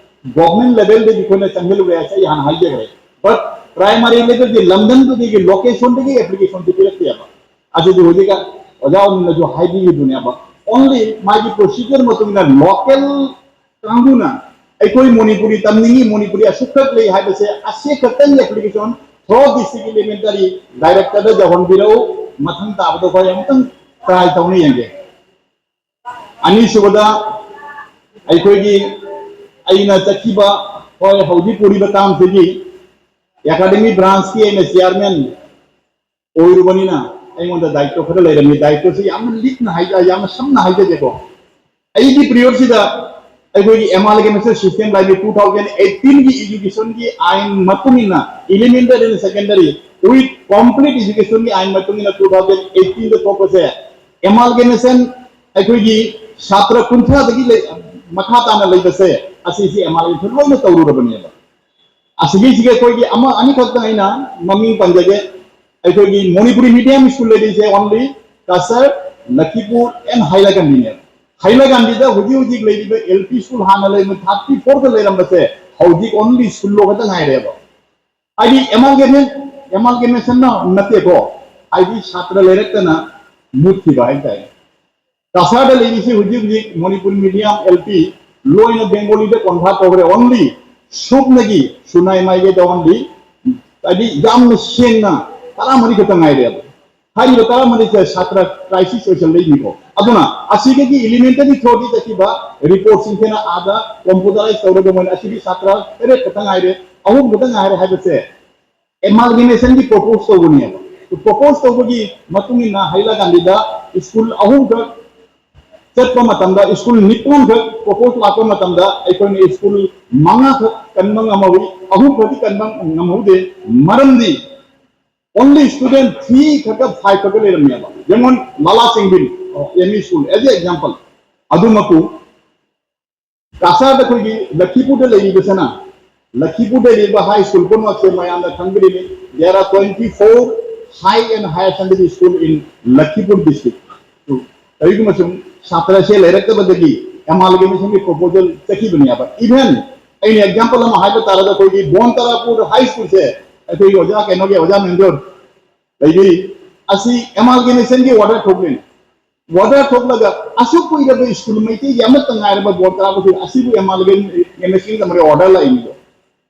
ꯒꯣꯚꯔꯟꯃꯦꯟꯠ ꯂꯦꯚꯦꯜꯗꯒꯤ ꯑꯩꯈꯣꯏꯅ ꯆꯪꯍꯜꯂꯨꯔꯦ ꯍꯥꯏꯁꯦ ꯑꯩ ꯍꯥꯟꯅ ꯍꯥꯏꯖꯈ꯭ꯔꯦ꯫ But primary levelꯗꯤ ꯂꯝꯗꯝꯗꯨꯗꯒꯤ ꯂꯣꯀꯦꯁꯟꯗꯒꯤ ꯑꯦꯄ꯭ꯂꯤꯀꯦꯁꯟꯁꯦ ꯄꯤꯔꯛꯇꯦꯕ꯫ ꯑꯁꯤꯗꯤ ꯍꯧꯖꯤꯛ ꯑꯣꯖꯥ ꯑꯣꯏꯅꯁꯨ ꯍꯥꯏꯕꯤꯔꯤꯗꯨꯅꯦꯕ꯫ Only ꯃꯥꯒꯤ ꯄ꯭ꯔꯣꯁꯤꯖꯔ ꯃꯇꯨꯡ ꯏꯟꯅ ꯂꯣꯀꯦꯜ ꯀꯥꯡꯕꯨꯅ ꯑꯩꯈꯣꯏ ꯃꯅꯤꯄꯨꯔꯤ ꯇꯝꯅꯤꯡꯉꯤ, ꯃꯅꯤꯄꯨꯔꯤ ꯑꯁꯨꯛꯈꯛ ꯂꯩ ꯍꯥꯏꯕꯁꯦ ꯑꯁꯤ ꯈꯛꯇꯪꯒꯤ ꯑꯦꯄ꯭ꯂꯤꯀꯦꯁꯟ ꯊ꯭ꯔꯣ ꯗꯤꯁꯇ꯭ꯔꯤꯛ ꯏꯂꯤꯃꯦꯟꯇꯔꯤ ꯗꯥꯏꯔꯦꯛꯇꯔꯗ ꯌꯧꯍꯟꯕꯤꯔꯛꯎ꯫ ꯃꯊꯪ ꯇꯥꯕꯗ ꯑꯩꯈꯣꯏ ꯑꯃꯨꯛꯇꯪ ꯇ꯭ꯔꯥꯏ ꯇꯧꯅ ꯌꯦꯡꯒꯦ꯫ ꯑꯅꯤꯁꯨꯕꯗ ꯑꯩꯈꯣꯏꯒꯤ ꯑꯩꯅ ꯆꯠꯈꯤꯕ, ꯍꯣꯏ, ꯍꯧꯖꯤꯛ ꯄꯨꯔꯤꯕ ꯇꯥꯝꯁꯤꯒꯤ ꯑꯦꯀꯥꯗꯃꯤ ꯕ꯭ꯔꯥꯟꯁꯀꯤ ꯑꯩꯅ ꯆꯤꯌꯥꯔꯃꯦꯟ ꯑꯣꯏꯔꯨꯕꯅꯤꯅ ꯑꯩꯉꯣꯟꯗ ꯗꯥꯌꯤꯠꯇꯣ ꯈꯔ ꯂꯩꯔꯝꯃꯤ꯫ ꯗꯥꯌꯤꯠꯇꯣꯁꯤ ꯌꯥꯝꯅ ꯂꯤꯛꯅ ꯍꯥꯏ-, ꯌꯥꯝꯅ ꯁꯝꯅ ꯍꯥꯏꯖꯒꯦꯀꯣ꯫ ꯑꯩꯒꯤ ꯄꯤꯔꯤꯌꯣꯗꯁꯤꯗ ꯑꯩꯈꯣꯏꯒꯤ ꯑꯦꯃꯥꯜꯒꯦꯃꯦꯁꯟ ꯁꯤꯁꯇꯦꯝ ꯂꯥꯛꯏ, ꯇꯨ ꯊꯥꯎꯖꯟ ꯑꯩꯠꯇꯤꯟꯒꯤ ꯏꯖꯨꯀꯦꯁꯟꯒꯤ ꯑꯥꯏꯟ ꯃꯇꯨꯡ ꯏꯟꯅ elementary and secondary with complete ꯏꯖꯨꯀꯦꯁꯟꯒꯤ ꯑꯥꯏꯟ ꯃꯇꯨꯡ ꯏꯟꯅ ꯇꯨ ꯊꯥꯎꯖꯟ ꯑꯩꯠꯇꯤꯟꯗ ꯊꯣꯛꯄꯁꯦ ꯑꯦꯃꯥꯜꯒꯦꯃꯦꯁꯟ ꯑꯩꯈꯣꯏꯒꯤ ꯁꯥꯇ꯭ꯔ ꯀꯨꯟꯊ꯭ꯔꯥꯗꯒꯤ ꯂꯩ-, ꯃꯈꯥ ꯇꯥꯅ ꯂꯩꯕꯁꯦ ꯑꯁꯤꯁꯤ ꯑꯦꯃꯥꯜꯒꯦꯃꯦꯁꯟ ꯂꯣꯏꯅ ꯇꯧꯔꯨꯔꯕꯅꯦꯕ꯫ ꯑꯁꯤꯒꯤꯁꯤꯒꯤ ꯑꯩꯈꯣꯏꯒꯤ ꯑꯃ ꯑꯅꯤꯈꯛꯇꯪ ꯑꯩꯅ ꯃꯃꯤꯡ ꯄꯟꯖꯒꯦ꯫ ꯑꯩꯈꯣꯏꯒꯤ ꯃꯅꯤꯄꯨꯔꯤ ꯃꯤꯗꯤꯌꯝ ꯁ꯭ꯀꯨꯜ ꯂꯩꯔꯤꯁꯦ only ꯀꯁꯥꯔ, ꯂꯈꯤꯄꯨꯔ and ꯍꯥꯏꯂꯥꯀꯟꯗꯤꯅꯦꯕ꯫ ꯍꯥꯏꯂꯥꯀꯟꯗꯤꯗ ꯍꯧꯖꯤꯛ ꯍꯧꯖꯤꯛ ꯂꯩꯔꯤꯕ ꯑꯦꯜ ꯄꯤ ꯁ꯭ꯀꯨꯜ ꯍꯥꯟꯅ ꯂꯩꯔꯝꯕ ꯊꯥꯔꯇꯤ ꯐꯣꯔꯗ ꯂꯩꯔꯝꯕꯁꯦ ꯍꯧꯖꯤꯛ only ꯁꯨꯜꯂꯣ ꯈꯛꯇ ꯉꯥꯏꯔꯦꯕ꯫ ꯍꯥꯏꯗꯤ ꯑꯦꯃꯥꯜꯒꯦꯃꯦꯟ-, ꯑꯦꯃꯥꯜꯒꯦꯃꯦꯁꯟꯅ ꯅꯠꯇꯦꯀꯣ, ꯍꯥꯏꯗꯤ ꯁꯥꯇ꯭ꯔ ꯂꯩꯔꯛꯇꯅ ꯃꯨꯠꯈꯤꯕ ꯍꯥꯏꯇꯥꯔꯦ꯫ ꯀꯁꯥꯔꯗ ꯂꯩꯔꯤꯁꯤ ꯍꯧꯖꯤꯛ ꯍꯧꯖꯤꯛ ꯃꯅꯤꯄꯨꯔ ꯃꯤꯗꯤꯌꯝ, ꯑꯦꯜ ꯄꯤ, ꯂꯣꯏꯅ ꯕꯦꯡꯒꯣꯂꯤꯗ convert ꯇꯧꯈ꯭ꯔꯦ꯫ Only ꯁꯨꯞꯅꯒꯤ ꯁꯨꯅꯥꯏ ꯃꯥꯏꯒꯦꯗ only, ꯍꯥꯏꯗꯤ ꯌꯥꯝꯅ ꯁꯦꯡꯅ ꯇꯔꯥꯃꯔꯤ ꯈꯛꯇ ꯉꯥꯏꯔꯦꯕ꯫ ꯍꯥꯏꯔꯤꯕ ꯇꯔꯥꯃꯔꯤꯁꯦ ꯁꯥꯇ꯭ꯔ crisis ꯑꯣꯏꯁꯜꯂꯛꯏꯅꯤꯀꯣ꯫ ꯑꯗꯨꯅ ꯑꯁꯤꯗꯒꯤ elementary through ꯗ ꯆꯠꯈꯤꯕ reportꯁꯤꯡꯁꯤꯅ ꯑꯥꯗ computerize ꯇꯧꯔꯒ ꯃꯣꯏꯅ ꯑꯁꯤꯒꯤ ꯁꯥꯇ꯭ꯔ ꯇꯔꯦꯠ ꯈꯛꯇ ꯉꯥꯏꯔꯦ, ꯑꯍꯨꯝ ꯈꯛꯇ ꯉꯥꯏꯔꯦ ꯍꯥꯏꯕꯁꯦ amalgamationꯒꯤ propose ꯇꯧꯕꯅꯦꯕ꯫ Propose ꯇꯧꯕꯒꯤ ꯃꯇꯨꯡ ꯏꯟꯅ ꯍꯥꯏꯂꯥꯀꯥꯟꯗꯤꯗ school ꯑꯍꯨꯝꯈꯛ ꯆꯠꯄ ꯃꯇꯝꯗ, school ꯅꯤꯄꯥꯟꯈꯛ propose ꯂꯥꯛꯄ ꯃꯇꯝꯗ ꯑꯩꯈꯣꯏꯅ school ꯃꯉꯥꯈꯛ ꯀꯟꯕ ꯉꯝꯍꯧꯏ, ꯑꯍꯨꯝꯈꯛꯇꯤ ꯀꯟꯕ ꯉꯝꯍꯧꯗꯦ꯫ ꯃꯔꯝꯗꯤ only student three ꯈꯛꯇ, five ꯈꯛꯇ ꯂꯩꯔꯝꯃꯦꯕ꯫ ꯌꯦꯡꯉꯣ, ꯂꯥꯂꯥ ꯆꯦꯡꯕꯤꯟ, M E school as a example꯫ ꯑꯗꯨꯃꯛꯄꯨ ꯀꯁꯥꯔꯗ ꯑꯩꯈꯣꯏꯒꯤ ꯂꯈꯤꯄꯨꯔꯗ ꯂꯩꯔꯤꯕꯁꯤꯅ, ꯂꯈꯤꯄꯨꯔꯗ ꯂꯩꯔꯤꯕ high school ꯄꯨꯝꯅꯃꯛꯁꯦ ꯃꯌꯥꯝꯅ ꯈꯪꯕꯤꯔꯤꯅꯤ, there are twenty four high and higher secondary school in Lakhipur district꯫ ꯀꯔꯤꯒꯨꯝꯕ ꯁꯨꯝ ꯁꯥꯇ꯭ꯔꯁꯦ ꯂꯩꯔꯛꯇꯕꯗꯒꯤ amalgamationꯒꯤ proposal ꯆꯠꯈꯤꯕꯅꯦꯕ꯫ Even ꯑꯩꯅ example ꯑꯃ ꯍꯥꯏꯕ ꯇꯥꯔꯒ, ꯑꯩꯈꯣꯏꯒꯤ ꯕꯣꯟ ꯇꯔꯥꯄꯨꯔ high schoolꯁꯦ ꯑꯩꯈꯣꯏꯒꯤ ꯑꯣꯖꯥ ꯀꯩꯅꯣꯒꯤ, ꯑꯣꯖꯥ ꯃꯦꯟꯗꯣꯔ ꯂꯩꯕꯤ, ꯑꯁꯤ amalgamationꯒꯤ order ꯊꯣꯛꯂꯤꯅꯤ꯫ Order ꯊꯣꯛꯂꯒ ꯑꯁꯨꯛ ꯀꯨꯏꯔꯕ school ꯃꯩꯇꯩꯒꯤ ꯑꯃꯠꯇ ꯉꯥꯏꯔꯕ ꯕꯣꯟ ꯇꯔꯥꯄꯨꯔ ꯑꯁꯤꯕꯨ amalgamationꯒꯤꯗꯃꯛ order ꯂꯥꯛꯏꯅꯤꯗꯣ꯫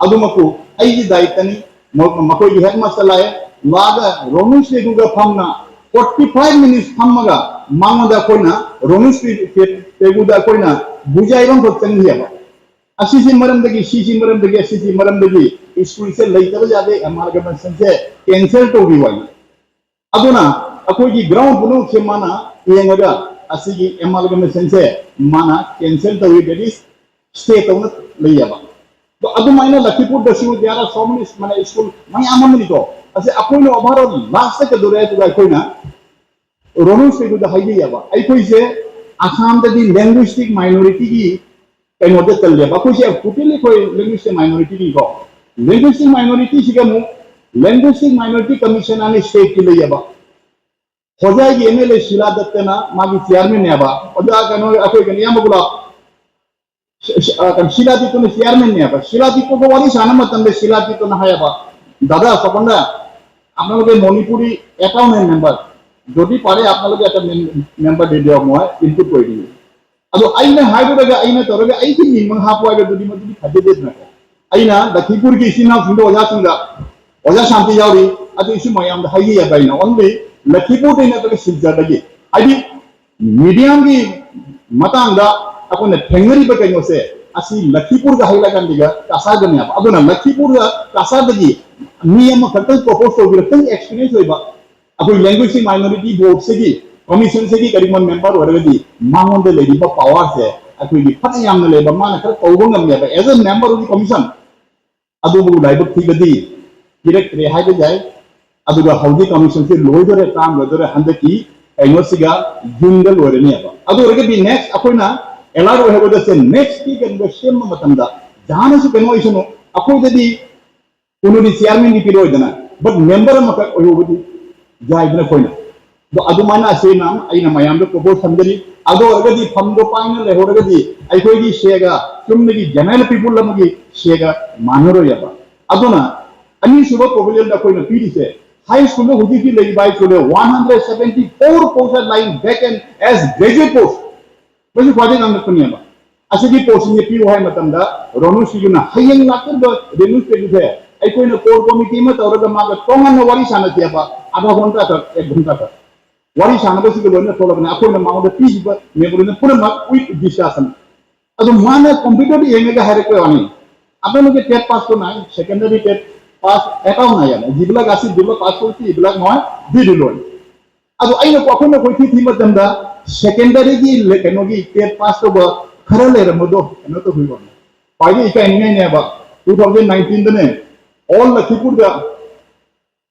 ꯑꯗꯨꯃꯛꯄꯨ ꯑꯩꯒꯤ ꯗꯥꯏꯇꯅꯤ꯫ ꯃ-, ꯃꯈꯣꯏꯒꯤ headmaster ꯂꯥꯛꯑꯦ, ꯂꯥꯛꯑꯒ ꯔꯣꯅꯨ ꯁꯦꯒꯨꯒ ꯐꯝꯅ forty five minutes ꯐꯝꯃꯒ ꯃꯉꯣꯟꯗ ꯑꯩꯈꯣꯏꯅ, ꯔꯣꯅꯨ ꯁꯦꯒꯨꯗ ꯑꯩꯈꯣꯏꯅ ꯕꯨꯖꯥꯏꯕ ꯑꯃꯈꯛ ꯆꯪꯈꯤꯑꯕ꯫ ꯑꯁꯤꯁꯤ ꯃꯔꯝꯗꯒꯤ, ꯁꯤꯁꯤ ꯃꯔꯝꯗꯒꯤ, ꯑꯁꯤꯁꯤ ꯃꯔꯝꯗꯒꯤ schoolꯁꯦ ꯂꯩꯇꯕ ꯌꯥꯗꯦ, amalgamationꯁꯦ cancel ꯇꯧꯕꯤꯌꯨ ꯍꯥꯏꯅ꯫ ꯑꯗꯨꯅ ꯑꯩꯈꯣꯏꯒꯤ ground ꯄꯨꯝꯅꯃꯛꯁꯦ ꯃꯥꯅ ꯌꯦꯡꯉꯒ ꯑꯁꯤꯒꯤ amalgamationꯁꯦ ꯃꯥꯅ cancel ꯇꯧꯋꯤ, that is stay ꯇꯧꯅ ꯂꯩꯌꯦꯕ꯫ ꯑꯗꯣ ꯑꯗꯨꯃꯥꯏꯅ ꯂꯈꯤꯄꯨꯔꯗꯁꯨ there are so many ꯃꯥꯅ school ꯃꯌꯥꯝ ꯑꯃꯅꯤꯀꯣ꯫ ꯑꯁꯤ ꯑꯩꯈꯣꯏꯅ overall lastꯇ ꯀꯩꯗꯧꯔꯦ ꯍꯥꯏꯗꯨꯒ ꯑꯩꯈꯣꯏꯅ ꯔꯣꯅꯨ ꯁꯦꯒꯨꯗ ꯍꯥꯏꯕꯤꯌꯦꯕ, ꯑꯩꯈꯣꯏꯁꯦ ꯑꯁꯥꯝꯗꯗꯤ linguistic minorityꯒꯤ ꯀꯩꯅꯣꯗ ꯆꯜꯂꯦꯕ꯫ ꯑꯩꯈꯣꯏꯁꯦ totally ꯑꯩꯈꯣꯏ linguistic minorityꯅꯤꯀꯣ꯫ Linguistic minorityꯁꯤꯒ ꯑꯃꯨꯛ linguistic minority commission ꯍꯥꯏꯅ stateꯀꯤ ꯂꯩꯌꯦꯕ꯫ ꯍꯣꯖꯥꯏꯒꯤ M L A ꯁꯤꯂꯥ ꯗꯠꯇꯅ ꯃꯥꯒꯤ chairmanꯅꯦꯕ꯫ ꯑꯣꯖꯥ ꯀꯩꯅꯣ, ꯑꯩꯈꯣꯏ ꯀꯩꯅꯣ, ꯏꯌꯥꯝꯕ ꯒꯨꯂꯥꯞ, ꯁ-, ꯁ-, ꯑ, ꯀꯩꯅꯣ, ꯁꯤꯂꯥ ꯗꯤꯠꯇꯨꯅ chairmanꯅꯦꯕ꯫ ꯁꯤꯂꯥ ꯗꯤꯠꯇꯨꯒ ꯋꯥꯔꯤ ꯁꯥꯟꯅꯕ ꯃꯇꯝꯗ ꯁꯤꯂꯥ ꯗꯤꯠꯇꯨꯅ ꯍꯥꯏꯌꯦꯕ, "ꯗꯥꯗꯥ ꯁꯣꯄꯟꯗ, আপোনালোকে মণিপুৰী এটাও নাই মেম্বাৰ। যদি পাৰে আপোনালোকে এটা মেম্বাৰ দি দিয়ক, মই ইনপুট কৰি দিম। ꯑꯗꯣ ꯑꯩꯅ ꯍꯥꯏꯔꯨꯔꯒ, ꯑꯩꯅ ꯇꯧꯔꯒ, ꯑꯩꯒꯤ ꯃꯤꯡ ꯍꯥꯞꯄꯣ ꯍꯥꯏꯕꯗꯨꯗꯤ ꯃꯗꯨꯗꯤ ꯐꯖꯗꯦꯗꯅꯀꯣ꯫ ꯑꯩꯅ ꯂꯈꯤꯄꯨꯔꯒꯤ ꯏꯆꯤꯟ ꯏꯅꯥꯎꯁꯤꯡꯗ ꯑꯣꯖꯥꯁꯤꯡꯗ, ꯑꯣꯖꯥ ꯁꯥꯟꯇꯤ ꯌꯥꯎꯔꯤ, ꯑꯗꯨ ꯏꯁꯨ ꯃꯌꯥꯝꯗ ꯍꯥꯏꯖꯩꯑꯕ ꯑꯩꯅ, ꯑꯣꯟꯂꯤ ꯂꯈꯤꯄꯨꯔꯗꯩ ꯅꯠꯇ꯭ꯔꯒ ꯁꯤꯜꯆꯔꯗꯒꯤ꯫ ꯍꯥꯏꯗꯤ ꯃꯤꯗꯤꯌꯝꯒꯤ ꯃꯇꯥꯡꯗ ꯑꯩꯈꯣꯏꯅ ꯊꯦꯡꯅꯔꯤꯕ ꯀꯩꯅꯣꯁꯦ, ꯑꯁꯤ ꯂꯈꯤꯄꯨꯔꯒ ꯍꯩꯂꯥꯀꯥꯟꯗꯤꯒ ꯀꯁꯥꯔꯒꯅꯦꯕ꯫ ꯑꯗꯨꯅ ꯂꯈꯤꯄꯨꯔꯒ ꯀꯁꯥꯔꯗꯒꯤ ꯃꯤ ꯑꯃꯈꯛꯇꯪ ꯄ꯭ꯔꯣꯄꯣꯁ ꯇꯧꯕꯤꯔꯛꯇꯪ ꯑꯦꯛꯁꯄꯤꯔꯤꯌꯦꯟꯁ ꯑꯣꯏꯕ ꯑꯩꯈꯣꯏ ꯂꯦꯡꯒ꯭ꯋꯦꯖ ꯃꯥꯏꯅꯣꯔꯤꯇꯤ ꯕꯣꯔꯗꯁꯤꯒꯤ ꯀꯃꯤꯁꯟꯁꯤꯒꯤ ꯀꯔꯤꯒꯨꯝꯕ ꯃꯦꯝꯕꯔ ꯑꯣꯏꯔꯒꯗꯤ ꯃꯉꯣꯟꯗ ꯂꯩꯔꯤꯕ ꯄꯋꯥꯔꯁꯦ ꯑꯩꯈꯣꯏꯒꯤ ꯐꯅ ꯌꯥꯝꯅ ꯂꯩꯕ, ꯃꯥꯅ ꯈꯔ ꯇꯧꯕ ꯉꯝꯃꯦꯕ as a member of the commission꯫ ꯑꯗꯨꯕꯨ ꯂꯥꯏꯕꯛ ꯊꯤꯕꯗꯤ ꯄꯤꯔꯛꯇ꯭ꯔꯦ ꯍꯥꯏꯕ ꯌꯥꯏ꯫ ꯑꯗꯨꯒ ꯍꯧꯖꯤꯛ ꯀꯃꯤꯁꯟꯁꯤ ꯂꯣꯏꯗꯣꯔꯦ, ꯇꯥꯝ ꯂꯣꯏꯗꯣꯔꯦ, ꯍꯟꯗꯛꯀꯤ ꯀꯩꯅꯣꯁꯤꯒ ꯖꯨꯟꯗ ꯂꯣꯏꯔꯅꯦꯕ꯫ ꯑꯗꯨ ꯑꯣꯏꯔꯒꯗꯤ ꯅꯦꯛꯁ ꯑꯩꯈꯣꯏꯅ ꯑꯦꯂꯔꯠ ꯑꯣꯏꯍꯧꯒꯗꯕꯁꯦ, ꯅꯦꯛꯁꯀꯤ ꯀꯩꯅꯣ ꯁꯦꯝꯕ ꯃꯇꯝꯗ ꯖꯥꯅꯁꯨ ꯀꯩꯅꯣ ꯑꯣꯏꯁꯅꯨ, ꯑꯩꯈꯣꯏꯗꯗꯤ ꯀꯩꯅꯣꯗꯤ ꯆꯤꯌꯥꯔꯃꯦꯟꯗꯤ ꯄꯤꯔꯛꯑꯣꯏꯗꯅ, ꯕꯠ ꯃꯦꯝꯕꯔ ꯑꯃꯈꯛ ꯑꯣꯏꯍꯧꯕꯗꯤ ꯌꯥꯏꯗꯅ ꯑꯩꯈꯣꯏꯅ꯫ ꯑꯗꯣ ꯑꯗꯨꯃꯥꯏꯅ ꯑꯁꯤꯅ ꯑꯩꯅ ꯃꯌꯥꯝꯗ ꯄ꯭ꯔꯣꯄꯣꯖ ꯊꯝꯖꯔꯤ꯫ ꯑꯗꯨ ꯑꯣꯏꯔꯒꯗꯤ ꯐꯝꯗꯣ ꯄꯥꯏꯅ ꯂꯩꯍꯧꯔꯒꯗꯤ ꯑꯩꯈꯣꯏꯒꯤ ꯁꯦꯒ ꯆꯨꯝꯅꯒꯤ ꯖꯦꯅꯔꯦꯜ ꯄꯤꯄꯨꯜ ꯑꯃꯒꯤ ꯁꯦꯒ ꯃꯥꯟꯅꯔꯣꯏꯑꯕ꯫ ꯑꯗꯨꯅ ꯑꯅꯤꯁꯨꯕ ꯄ꯭ꯔꯣꯄꯣꯖꯦꯜꯗ ꯑꯩꯈꯣꯏꯅ ꯄꯤꯔꯤꯁꯦ, ꯍꯥꯏ ꯁ꯭ꯀꯨꯜꯗ ꯍꯧꯖꯤꯛ ꯍꯧꯖꯤꯛ ꯂꯩꯔꯤꯕ ꯍꯥꯏ ꯁ꯭ꯀꯨꯜꯗ one hundred seventy four posts are lying vacant as graduate post꯫ ꯃꯁꯤ ꯈ꯭ꯋꯥꯏꯗꯒꯤ ꯉꯥꯡꯂꯛꯄꯅꯦꯕ꯫ ꯑꯁꯤꯒꯤ ꯄꯣꯠꯁꯤꯡꯁꯦ ꯄꯤꯌꯨ ꯍꯥꯏꯕ ꯃꯇꯝꯗ ꯔꯣꯅꯨ ꯁꯤꯒꯨꯅ ꯍꯌꯦꯡ ꯂꯥꯛꯀꯗꯕ ꯔꯦꯅꯨ ꯁꯤꯒꯨꯁꯦ ꯑꯩꯈꯣꯏꯅ ꯀꯣꯔ ꯀꯣꯃꯤꯇꯤ ꯑꯃ ꯇꯧꯔꯒ ꯃꯥꯒ ꯇꯣꯉꯥꯟꯅ ꯋꯥꯔꯤ ꯁꯥꯟꯅꯁꯦꯕ꯫ ꯑꯥꯙꯥ ꯘꯟꯇꯥ ꯈꯛ, ꯑꯦꯛ ꯘꯟꯇꯥ ꯈꯛ ꯋꯥꯔꯤ ꯁꯥꯟꯅꯕꯁꯤꯒ ꯂꯣꯏꯅ ꯊꯣꯛꯂꯒꯅ ꯑꯩꯈꯣꯏꯅ ꯃꯉꯣꯟꯗ ꯄꯤꯈꯤꯕ ꯃꯦꯃꯣꯔꯦꯟꯗꯝ ꯄꯨꯝꯅꯃꯛ with discussion꯫ ꯑꯗꯨ ꯃꯥꯅ ꯀꯝꯄ꯭ꯌꯨꯇꯔꯗ ꯌꯦꯡꯉꯒ ꯍꯥꯏꯔꯛꯄ ꯋꯥꯅꯤ꯫ আপোনালোকে টেট পাছ কৰা নাই, ছেকেণ্ডেৰী টেট পাছ এটাও নাই ইয়াত। যিবিলাক আছিল, যিবিলাক পাছ কৰিছে, এইবিলাক মই দি দিলোঁ। ꯑꯗꯣ ꯑꯩꯅ, ꯑꯩꯈꯣꯏꯅ ꯀꯣꯏꯊꯤ ꯊꯤꯕ ꯃꯇꯝꯗ ꯁꯦꯀꯦꯟꯗꯔꯤꯒꯤ ꯂꯦ-, ꯀꯩꯅꯣꯒꯤ ꯇꯦꯠ ꯄꯥꯁ ꯇꯧꯕ ꯈꯔ ꯂꯩꯔꯝꯕꯗꯣ ꯀꯩꯅꯣ ꯇꯧꯕꯤꯕ꯫ ꯈ꯭ꯋꯥꯏꯗꯒꯤ ꯏꯀꯥꯏꯅꯤꯡꯉꯥꯏꯅꯦꯕ, ꯇꯨ ꯊꯥꯎꯖꯟ ꯅꯥꯏꯟꯇꯤꯟꯗꯅꯦ ꯑꯣꯜ ꯂꯈꯤꯄꯨꯔꯗ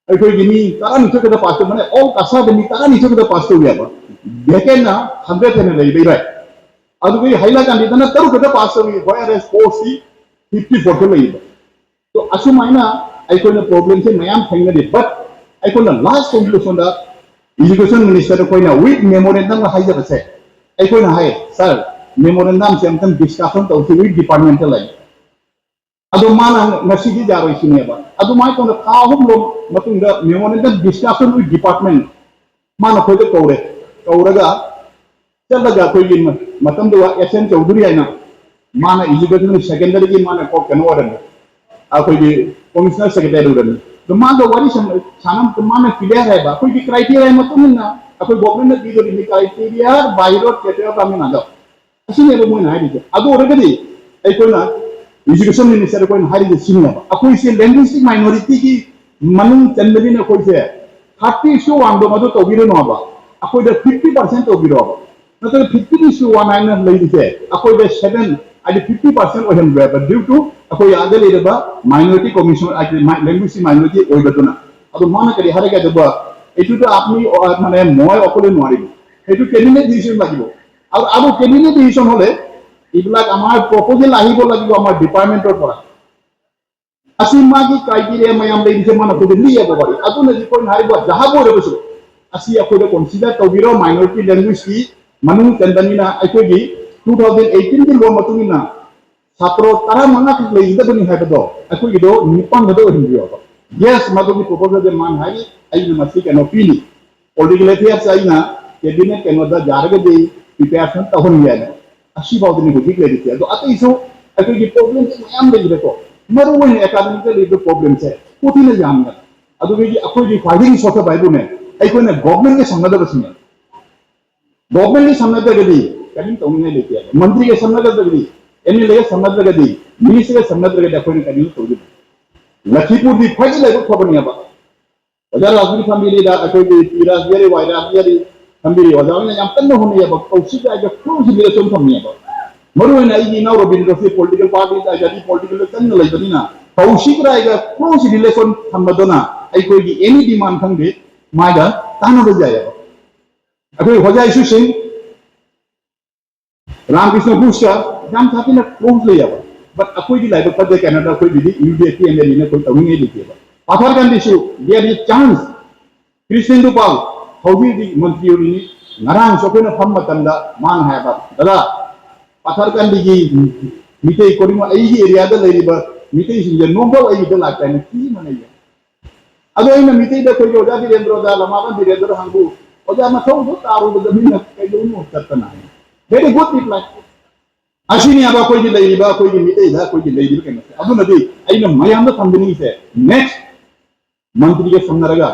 ꯑꯩꯈꯣꯏꯒꯤ ꯃꯤ ꯇꯔꯥꯅꯤꯊꯣꯏ ꯈꯛꯇ ꯄꯥꯁ ꯇꯧꯕꯅꯦ, ꯑꯣꯜ ꯀꯁꯥꯔꯗ ꯃꯤ ꯇꯔꯥꯅꯤꯊꯣꯏ ꯈꯛꯇ ꯄꯥꯁ ꯇꯧꯋꯦꯕ꯫ ꯚꯦꯀꯦꯟꯅ ꯍꯟꯗ꯭ꯔꯦꯠ ꯍꯦꯟꯅ ꯂꯩꯕ ꯏꯔꯥꯏ꯫ ꯑꯗꯨꯒꯤ ꯍꯩꯂꯥꯀꯥꯟꯗꯤꯗꯅ ꯇꯔꯨꯛ ꯈꯛꯇ ꯄꯥꯁ ꯇꯧꯏ, ꯋꯥꯏ ꯑꯥꯔ ꯑꯦꯁ ꯄꯣꯁꯇꯤ ꯐꯤꯐꯇꯤ ꯐꯣꯔ ꯈꯛ ꯂꯩꯌꯦꯕ꯫ ꯑꯗꯣ ꯑꯁꯨꯃꯥꯏꯅ ꯑꯩꯈꯣꯏꯅ ꯄ꯭ꯔꯣꯕ꯭ꯂꯦꯝꯁꯦ ꯃꯌꯥꯝ ꯊꯦꯡꯅꯔꯤ꯫ ꯕꯠ ꯑꯩꯈꯣꯏꯅ ꯂꯥꯁ ꯀꯣꯟꯀ꯭ꯂꯨꯁꯟꯗ ꯏꯖꯨꯀꯦꯁꯟ ꯃꯤꯅꯤꯁꯇꯔꯗ ꯑꯩꯈꯣꯏꯅ ꯋꯤꯠ ꯃꯦꯃꯣꯔꯦꯟꯗꯝꯒ ꯍꯥꯏꯖꯕꯁꯦ, ꯑꯩꯈꯣꯏꯅ ꯍꯥꯏ, "ꯁꯥꯔ, ꯃꯦꯃꯣꯔꯦꯟꯗꯝꯁꯦ ꯑꯝꯇꯪ ꯗꯤꯁꯀꯁꯟ ꯇꯧꯁꯤ ꯋꯤꯠ ꯗꯤꯄꯥꯔꯠꯃꯦꯟꯇꯦꯜ ꯂꯩ"꯫ ꯑꯗꯣ ꯃꯥꯅ ꯉꯁꯤꯗꯤ ꯌꯥꯔꯣꯏ ꯁꯤꯅꯦꯕ꯫ ꯑꯗꯨꯃꯥꯏꯅ ꯇꯧꯅ ꯊꯥ ꯑꯍꯨꯝ ꯂꯣ ꯃꯇꯨꯡꯗ memorandum discussion with department ꯃꯥꯅ ꯑꯩꯈꯣꯏꯗ ꯀꯧꯔꯦ꯫ ꯀꯧꯔꯒ ꯆꯠꯂꯒ ꯑꯩꯈꯣꯏꯒꯤ ꯃ-, ꯃꯇꯝꯗꯨꯗ S N ꯆꯧꯙꯨꯔꯤ ꯍꯥꯏꯅ ꯃꯥꯅ education secondary ꯒꯤ ꯃꯥꯅ ꯀꯣ-, ꯀꯩꯅꯣ ꯑꯣꯏꯔꯝꯃꯤ, ꯑꯩꯈꯣꯏꯒꯤ commissioner secretary ꯑꯣꯏꯔꯝꯃꯤ꯫ ꯑꯗꯣ ꯃꯥꯒ ꯋꯥꯔꯤ ꯁꯥꯟꯅ-, ꯁꯥꯟꯅꯕꯗ ꯃꯥꯅ clear ꯍꯥꯏꯕ, ꯑꯩꯈꯣꯏꯒꯤ criteria ꯃꯇꯨꯡ ꯏꯟꯅ ꯑꯩꯈꯣꯏ government ꯅ ꯄꯤꯗꯣꯔꯤꯕꯅꯤ, criteria by road capital Tamil Nadu. ꯑꯁꯤꯅꯦꯕ ꯃꯣꯏꯅ ꯍꯥꯏꯔꯤꯁꯦ꯫ ꯑꯗꯨ ꯑꯣꯏꯔꯒꯗꯤ ꯑꯩꯈꯣꯏꯅ education minister ꯑꯩꯈꯣꯏꯅ ꯍꯥꯏꯔꯤꯁꯦ ꯁꯤꯅꯦꯕ, ꯑꯩꯈꯣꯏꯁꯦ linguistic minority ꯒꯤ ꯃꯅꯨꯡ ꯆꯟꯕꯅꯤꯅ ꯑꯩꯈꯣꯏꯁꯦ thirty ꯁꯨ ꯋꯥꯡꯗꯣ ꯃꯗꯨ ꯇꯧꯕꯤꯔꯨꯅꯣꯕ, ꯑꯩꯈꯣꯏꯗ fifty percent ꯇꯧꯕꯤꯔꯣꯕ, ꯅꯠꯇ꯭ꯔꯒ fifty ꯁꯨ ꯋꯥꯡ ꯍꯥꯏꯅ ꯂꯩꯔꯤꯁꯦ ꯑꯩꯈꯣꯏꯗ seven ꯍꯥꯏꯗꯤ fifty percent ꯑꯣꯏꯍꯟꯕ due to ꯑꯩꯈꯣꯏ ꯑꯥꯗ ꯂꯩꯔꯕ minority commission ꯍꯥꯏꯗꯤ ꯃꯥꯏ-, linguistic minority ꯑꯣꯏꯕꯗꯨꯅ꯫ ꯑꯗꯣ ꯃꯥꯅ ꯀꯔꯤ ꯍꯥꯏꯔꯒꯦ ꯑꯗꯨꯒ এইটোতো আপুনি, অ, মানে মই অকলে নোৱাৰিব, সেইটো cabinet decision লাগিব। আৰু, আৰু cabinet decision হ'লে এইবিলাক আমাৰ proposal আহিব লাগিব আমাৰ department ৰ পৰা। ꯑꯁꯤ ꯃꯥꯒꯤ criteria ꯃꯌꯥꯝ ꯂꯩꯔꯤꯁꯦ ꯃꯥꯅ ꯑꯩꯈꯣꯏꯗ ꯂꯤꯛꯑꯦꯕ ꯋꯥꯔꯤ꯫ ꯑꯗꯨꯅꯗꯤ ꯑꯩꯈꯣꯏꯅ ꯍꯥꯏꯔꯤꯕ ꯖꯍꯥꯕ ꯑꯣꯏꯔꯕꯁꯨ ꯑꯁꯤ ꯑꯩꯈꯣꯏꯗ consider ꯇꯧꯕꯤꯔꯣ, minority language ꯀꯤ ꯃꯅꯨꯡ ꯆꯟꯕꯅꯤꯅ ꯑꯩꯈꯣꯏꯒꯤ two thousand eighteen ꯒꯤ law ꯃꯇꯨꯡ ꯏꯟꯅ ꯁꯥꯇ꯭ꯔ ꯇꯔꯥꯃꯉꯥ ꯈꯛ ꯂꯩꯒꯗꯕꯅꯤ ꯍꯥꯏꯕꯗꯣ ꯑꯩꯈꯣꯏꯒꯤꯗꯣ ꯅꯤꯄꯥꯟ ꯈꯛꯇ ꯑꯣꯏꯍꯟꯕꯤꯌꯣꯕ꯫ Yes, ꯃꯗꯨꯒꯤ proposal ꯁꯦ ꯃꯥꯅ ꯍꯥꯏꯔꯤ, ꯑꯩꯅ ꯃꯁꯤ ꯀꯩꯅꯣ ꯄꯤꯅꯤ, political affairs ꯑꯩꯅ cabinet ꯀꯩꯅꯣꯗ ꯌꯥꯔꯒꯗꯤ preparation ꯇꯧꯍꯟꯒꯦ ꯍꯥꯏꯅ꯫ ꯑꯁꯤꯐꯥꯎꯗꯅꯤ ꯍꯧꯖꯤꯛ ꯂꯩꯔꯤꯁꯦ꯫ ꯑꯗꯣ ꯑꯇꯩꯁꯨ ꯑꯩꯈꯣꯏꯒꯤ problem ꯁꯦ ꯃꯌꯥꯝ ꯂꯩꯈ꯭ꯔꯦꯀꯣ, ꯃꯔꯨ ꯑꯣꯏꯅ academic ꯇ ꯂꯩꯔꯤꯕ problem ꯁꯦ ꯀꯣꯊꯤꯅ ꯌꯥꯝꯅ꯫ ꯑꯗꯨꯗꯒꯤ ꯑꯩꯈꯣꯏꯒꯤ ꯈ꯭ꯋꯥꯏꯗꯒꯤ ꯁꯣꯛꯊꯕ ꯍꯥꯏꯕꯨꯅꯦ, ꯑꯩꯈꯣꯏꯅ government ꯀ ꯁꯝꯅꯗꯕꯁꯤꯅꯦ꯫ Government ꯀ ꯁꯝꯅꯗ꯭ꯔꯒꯗꯤ ꯀꯔꯤꯝ ꯇꯧꯅꯤꯡꯉꯥꯏ ꯂꯩꯇꯦ꯫ ꯃꯟꯇ꯭ꯔꯤꯒ ꯁꯝꯅꯗ꯭ꯔꯒꯗꯤ, M L A ꯒ ꯁꯝꯅꯗ꯭ꯔꯒꯗꯤ, minister ꯒ ꯁꯝꯅꯗ꯭ꯔꯒꯗꯤ ꯑꯩꯈꯣꯏꯅ ꯀꯔꯤꯝ ꯇꯧꯗꯣꯏꯅꯣ? ꯂꯈꯤꯄꯨꯔꯗꯤ ꯈ꯭ꯋꯥꯏꯗꯒꯤ ꯂꯥꯏꯕꯛ ꯐꯕꯅꯦꯕ꯫ ꯑꯣꯖꯥ ꯔꯥꯖꯕꯤꯔ ꯊꯝꯕꯤꯔꯤꯗ ꯑꯩꯈꯣꯏꯒꯤ ꯄꯤ ꯔꯥꯖꯕꯤꯍꯥꯔꯤ, ꯋꯥꯏ ꯔꯥꯖꯕꯤꯍꯥꯔꯤ ꯊꯝꯕꯤꯔꯤ, ꯑꯣꯖꯥ ꯍꯣꯏꯅ ꯌꯥꯝ ꯀꯟꯅ ꯍꯣꯠꯅꯩꯌꯦꯕ, ꯀꯧꯁꯤꯛ ꯍꯥꯏꯁꯦ close relation ꯊꯝꯃꯦꯕ꯫ ꯃꯔꯨ ꯑꯣꯏꯅ ꯑꯩꯒꯤ ꯏꯅꯥꯎ ꯔꯕꯤꯟꯗ꯭ꯔꯁꯤ political party ꯍꯥꯏꯗꯤ political ꯗ ꯀꯟꯅ ꯂꯩꯕꯅꯤꯅ ꯀꯧꯁꯤꯛ ꯔꯥꯏꯒ close relation ꯊꯝꯕꯗꯨꯅ ꯑꯩꯈꯣꯏꯒꯤ any demand ꯈꯪꯗꯦ ꯃꯥꯒ ꯇꯥꯟꯅꯕ ꯌꯥꯏꯌꯦꯕ꯫ ꯑꯩꯈꯣꯏ ꯍꯣꯖꯥ ꯏꯁꯨꯁꯤꯡ, ꯔꯥꯝꯀ꯭ꯔꯤꯁꯅ ꯘꯣꯁꯀ ꯌꯥꯝ ꯁꯥꯊꯤꯅ close ꯂꯩꯌꯦꯕ꯫ But ꯑꯩꯈꯣꯏꯒꯤ ꯂꯥꯏꯕꯛ ꯐꯠꯇꯦ ꯀꯩꯅꯣꯗ ꯑꯩꯈꯣꯏꯒꯤꯗꯤ UDFꯀꯤ MLA ꯅ ꯑꯩꯈꯣꯏ ꯇꯧꯅꯤꯡꯉꯥꯏ ꯂꯩꯇꯦꯕ꯫ ꯄꯥꯊꯔꯀꯥꯟꯗꯁꯨ there is chance ꯀ꯭ꯔꯤꯁꯅꯦꯟꯗꯨ ꯄꯥꯜ ꯍꯧꯖꯤꯛ ꯍꯧꯖꯤꯛ ꯃꯟꯇ꯭ꯔꯤ ꯑꯣꯏꯔꯤꯅꯤ꯫ ꯉꯔꯥꯡꯁꯨ ꯑꯩꯈꯣꯏꯅ ꯐꯝꯕ ꯃꯇꯝꯗ ꯃꯥꯅ ꯍꯥꯏꯕ, "ꯗꯗꯥ, ꯄꯥꯊꯔꯀꯥꯟꯗꯒꯤ ꯃꯤꯇꯩ ꯀꯣꯔꯤꯃ ꯑꯩꯒꯤ area ꯗ ꯂꯩꯔꯤꯕ ꯃꯤꯇꯩꯁꯤꯡꯁꯦ ꯅꯣꯡꯐꯥꯎ ꯑꯩꯒꯤꯗ ꯂꯥꯛꯇꯦ ꯍꯥꯏꯅ ꯊꯤꯅ ꯅꯩꯌꯦ꯫ ꯑꯗꯣ ꯑꯩꯅ ꯃꯤꯇꯩꯗ ꯑꯩꯈꯣꯏꯒꯤ ꯑꯣꯖꯥ ꯕꯤꯔꯦꯟꯗ꯭ꯔꯣꯗ, ꯂꯃꯥꯕꯝ ꯕꯤꯔꯦꯟꯗ꯭ꯔꯣꯗ ꯍꯪꯕꯨ, "ꯑꯣꯖꯥ, ꯃꯊꯧꯗꯣ ꯇꯥꯔꯨꯕꯗ ꯃꯤꯅ ꯀꯩꯗꯧꯅꯣ ꯆꯠꯇꯅ?" ꯍꯥꯏ꯫ Very good reply. ꯑꯁꯤꯅꯦꯕ ꯑꯩꯈꯣꯏꯒꯤ ꯂꯩꯔꯤꯕ, ꯑꯩꯈꯣꯏꯒꯤ ꯃꯤꯇꯩꯗ ꯑꯩꯈꯣꯏꯒꯤ ꯂꯩꯔꯤꯕ ꯀꯩꯅꯣꯁꯦ꯫ ꯑꯗꯨꯅꯗꯤ ꯑꯩꯅ ꯃꯌꯥꯝꯗ ꯊꯝꯖꯅꯤꯡꯉꯤꯁꯦ, next ꯃꯟꯇ꯭ꯔꯤꯒ ꯁꯝꯅꯔꯒ,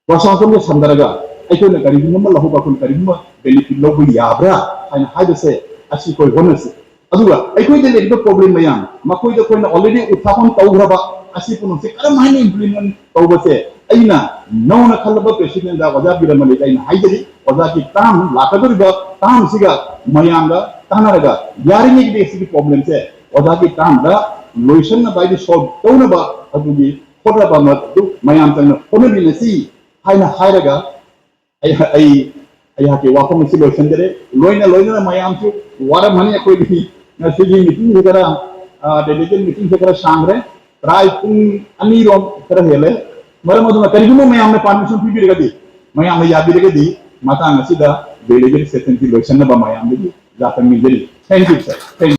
ꯄ꯭ꯔꯁꯥꯁꯟꯒ ꯁꯝꯅꯔꯒ ꯑꯩꯈꯣꯏꯅ ꯀꯔꯤꯒꯨꯝꯕ ꯑꯃ ꯂꯧꯍꯧꯕ, ꯑꯩꯈꯣꯏꯅ ꯀꯔꯤꯒꯨꯝꯕ benefit ꯂꯧꯕ ꯌꯥꯕ꯭ꯔꯥ ꯍꯥꯏꯅ ꯍꯥꯏꯕꯁꯦ ꯑꯁꯤ ꯑꯩꯈꯣꯏ ꯍꯣꯠꯅꯁꯤ꯫ ꯑꯗꯨꯒ ꯑꯩꯈꯣꯏꯗ ꯂꯩꯔꯤꯕ problem ꯃꯌꯥꯝ, ꯃꯈꯣꯏꯗ ꯑꯩꯈꯣꯏꯅ already ꯎꯠꯊꯥꯄꯟ ꯇꯧꯈ꯭ꯔꯕ ꯑꯁꯤ ꯄꯨꯝꯅꯃꯛꯁꯦ ꯀꯔꯝ ꯍꯥꯏꯅ implement ꯇꯧꯕꯁꯦ ꯑꯩꯅ ꯅꯧꯅ ꯈꯜꯂꯕ presidentꯗ ꯑꯣꯖꯥ ꯕꯤꯔꯃꯅꯤꯗ ꯑꯩꯅ ꯍꯥꯏꯖꯔꯤ, ꯑꯣꯖꯥꯒꯤ term, ꯂꯥꯛꯀꯗꯧꯔꯤꯕ termꯁꯤꯒ ꯃꯌꯥꯝꯒ ꯇꯥꯟꯅꯔꯒ ꯌꯥꯔꯤꯉꯩꯗꯤ ꯁꯤꯒꯤ problemꯁꯦ ꯑꯣꯖꯥꯒꯤ termꯗ ꯂꯣꯏꯁꯤꯟꯅꯕ ꯍꯥꯏꯗꯤ solve ꯇꯧꯅꯕ ꯑꯗꯨꯒꯤ ꯍꯣꯠꯅꯕ ꯑꯃ ꯑꯗꯨ ꯃꯌꯥꯝ ꯆꯪꯅ ꯍꯣꯠꯅꯃꯤꯟꯅꯁꯤ ꯍꯥꯏꯅ ꯍꯥꯏꯔꯒ ꯑꯩ, ꯑꯩ, ꯑꯩꯍꯥꯛꯀꯤ ꯋꯥꯐꯝ ꯑꯁꯤ ꯂꯣꯏꯁꯤꯟꯖꯔꯦ꯫ ꯂꯣꯏꯅ ꯂꯣꯏꯅꯅ ꯃꯌꯥꯝꯁꯨ ꯋꯥꯔꯝꯃꯅꯤ꯫ ꯑꯩꯈꯣꯏꯒꯤ ꯉꯁꯤꯒꯤ meetingꯁꯦ ꯈꯔ, ꯑ, delegate meetingꯁꯦ ꯈꯔ ꯁꯥꯡꯈ꯭ꯔꯦ꯫ ꯄ꯭ꯔꯥꯏ ꯄꯨꯡ ꯑꯅꯤꯔꯣꯝ ꯈꯔ ꯍꯦꯜꯂꯦ꯫ ꯃꯔꯝ ꯑꯗꯨꯅ ꯀꯔꯤꯒꯨꯝꯕ ꯃꯌꯥꯝꯅ permission ꯄꯤꯕꯤꯔꯒꯗꯤ, ꯃꯌꯥꯝꯅ ꯌꯥꯕꯤꯔꯒꯗꯤ ꯃꯇꯥꯡ ꯑꯁꯤꯗ delegate sessionꯁꯤ ꯂꯣꯏꯁꯤꯟꯅꯕ ꯃꯌꯥꯝꯗꯒꯤ ꯌꯥꯊꯪ ꯅꯤꯖꯔꯤ꯫ Thank you, sir. Thank you.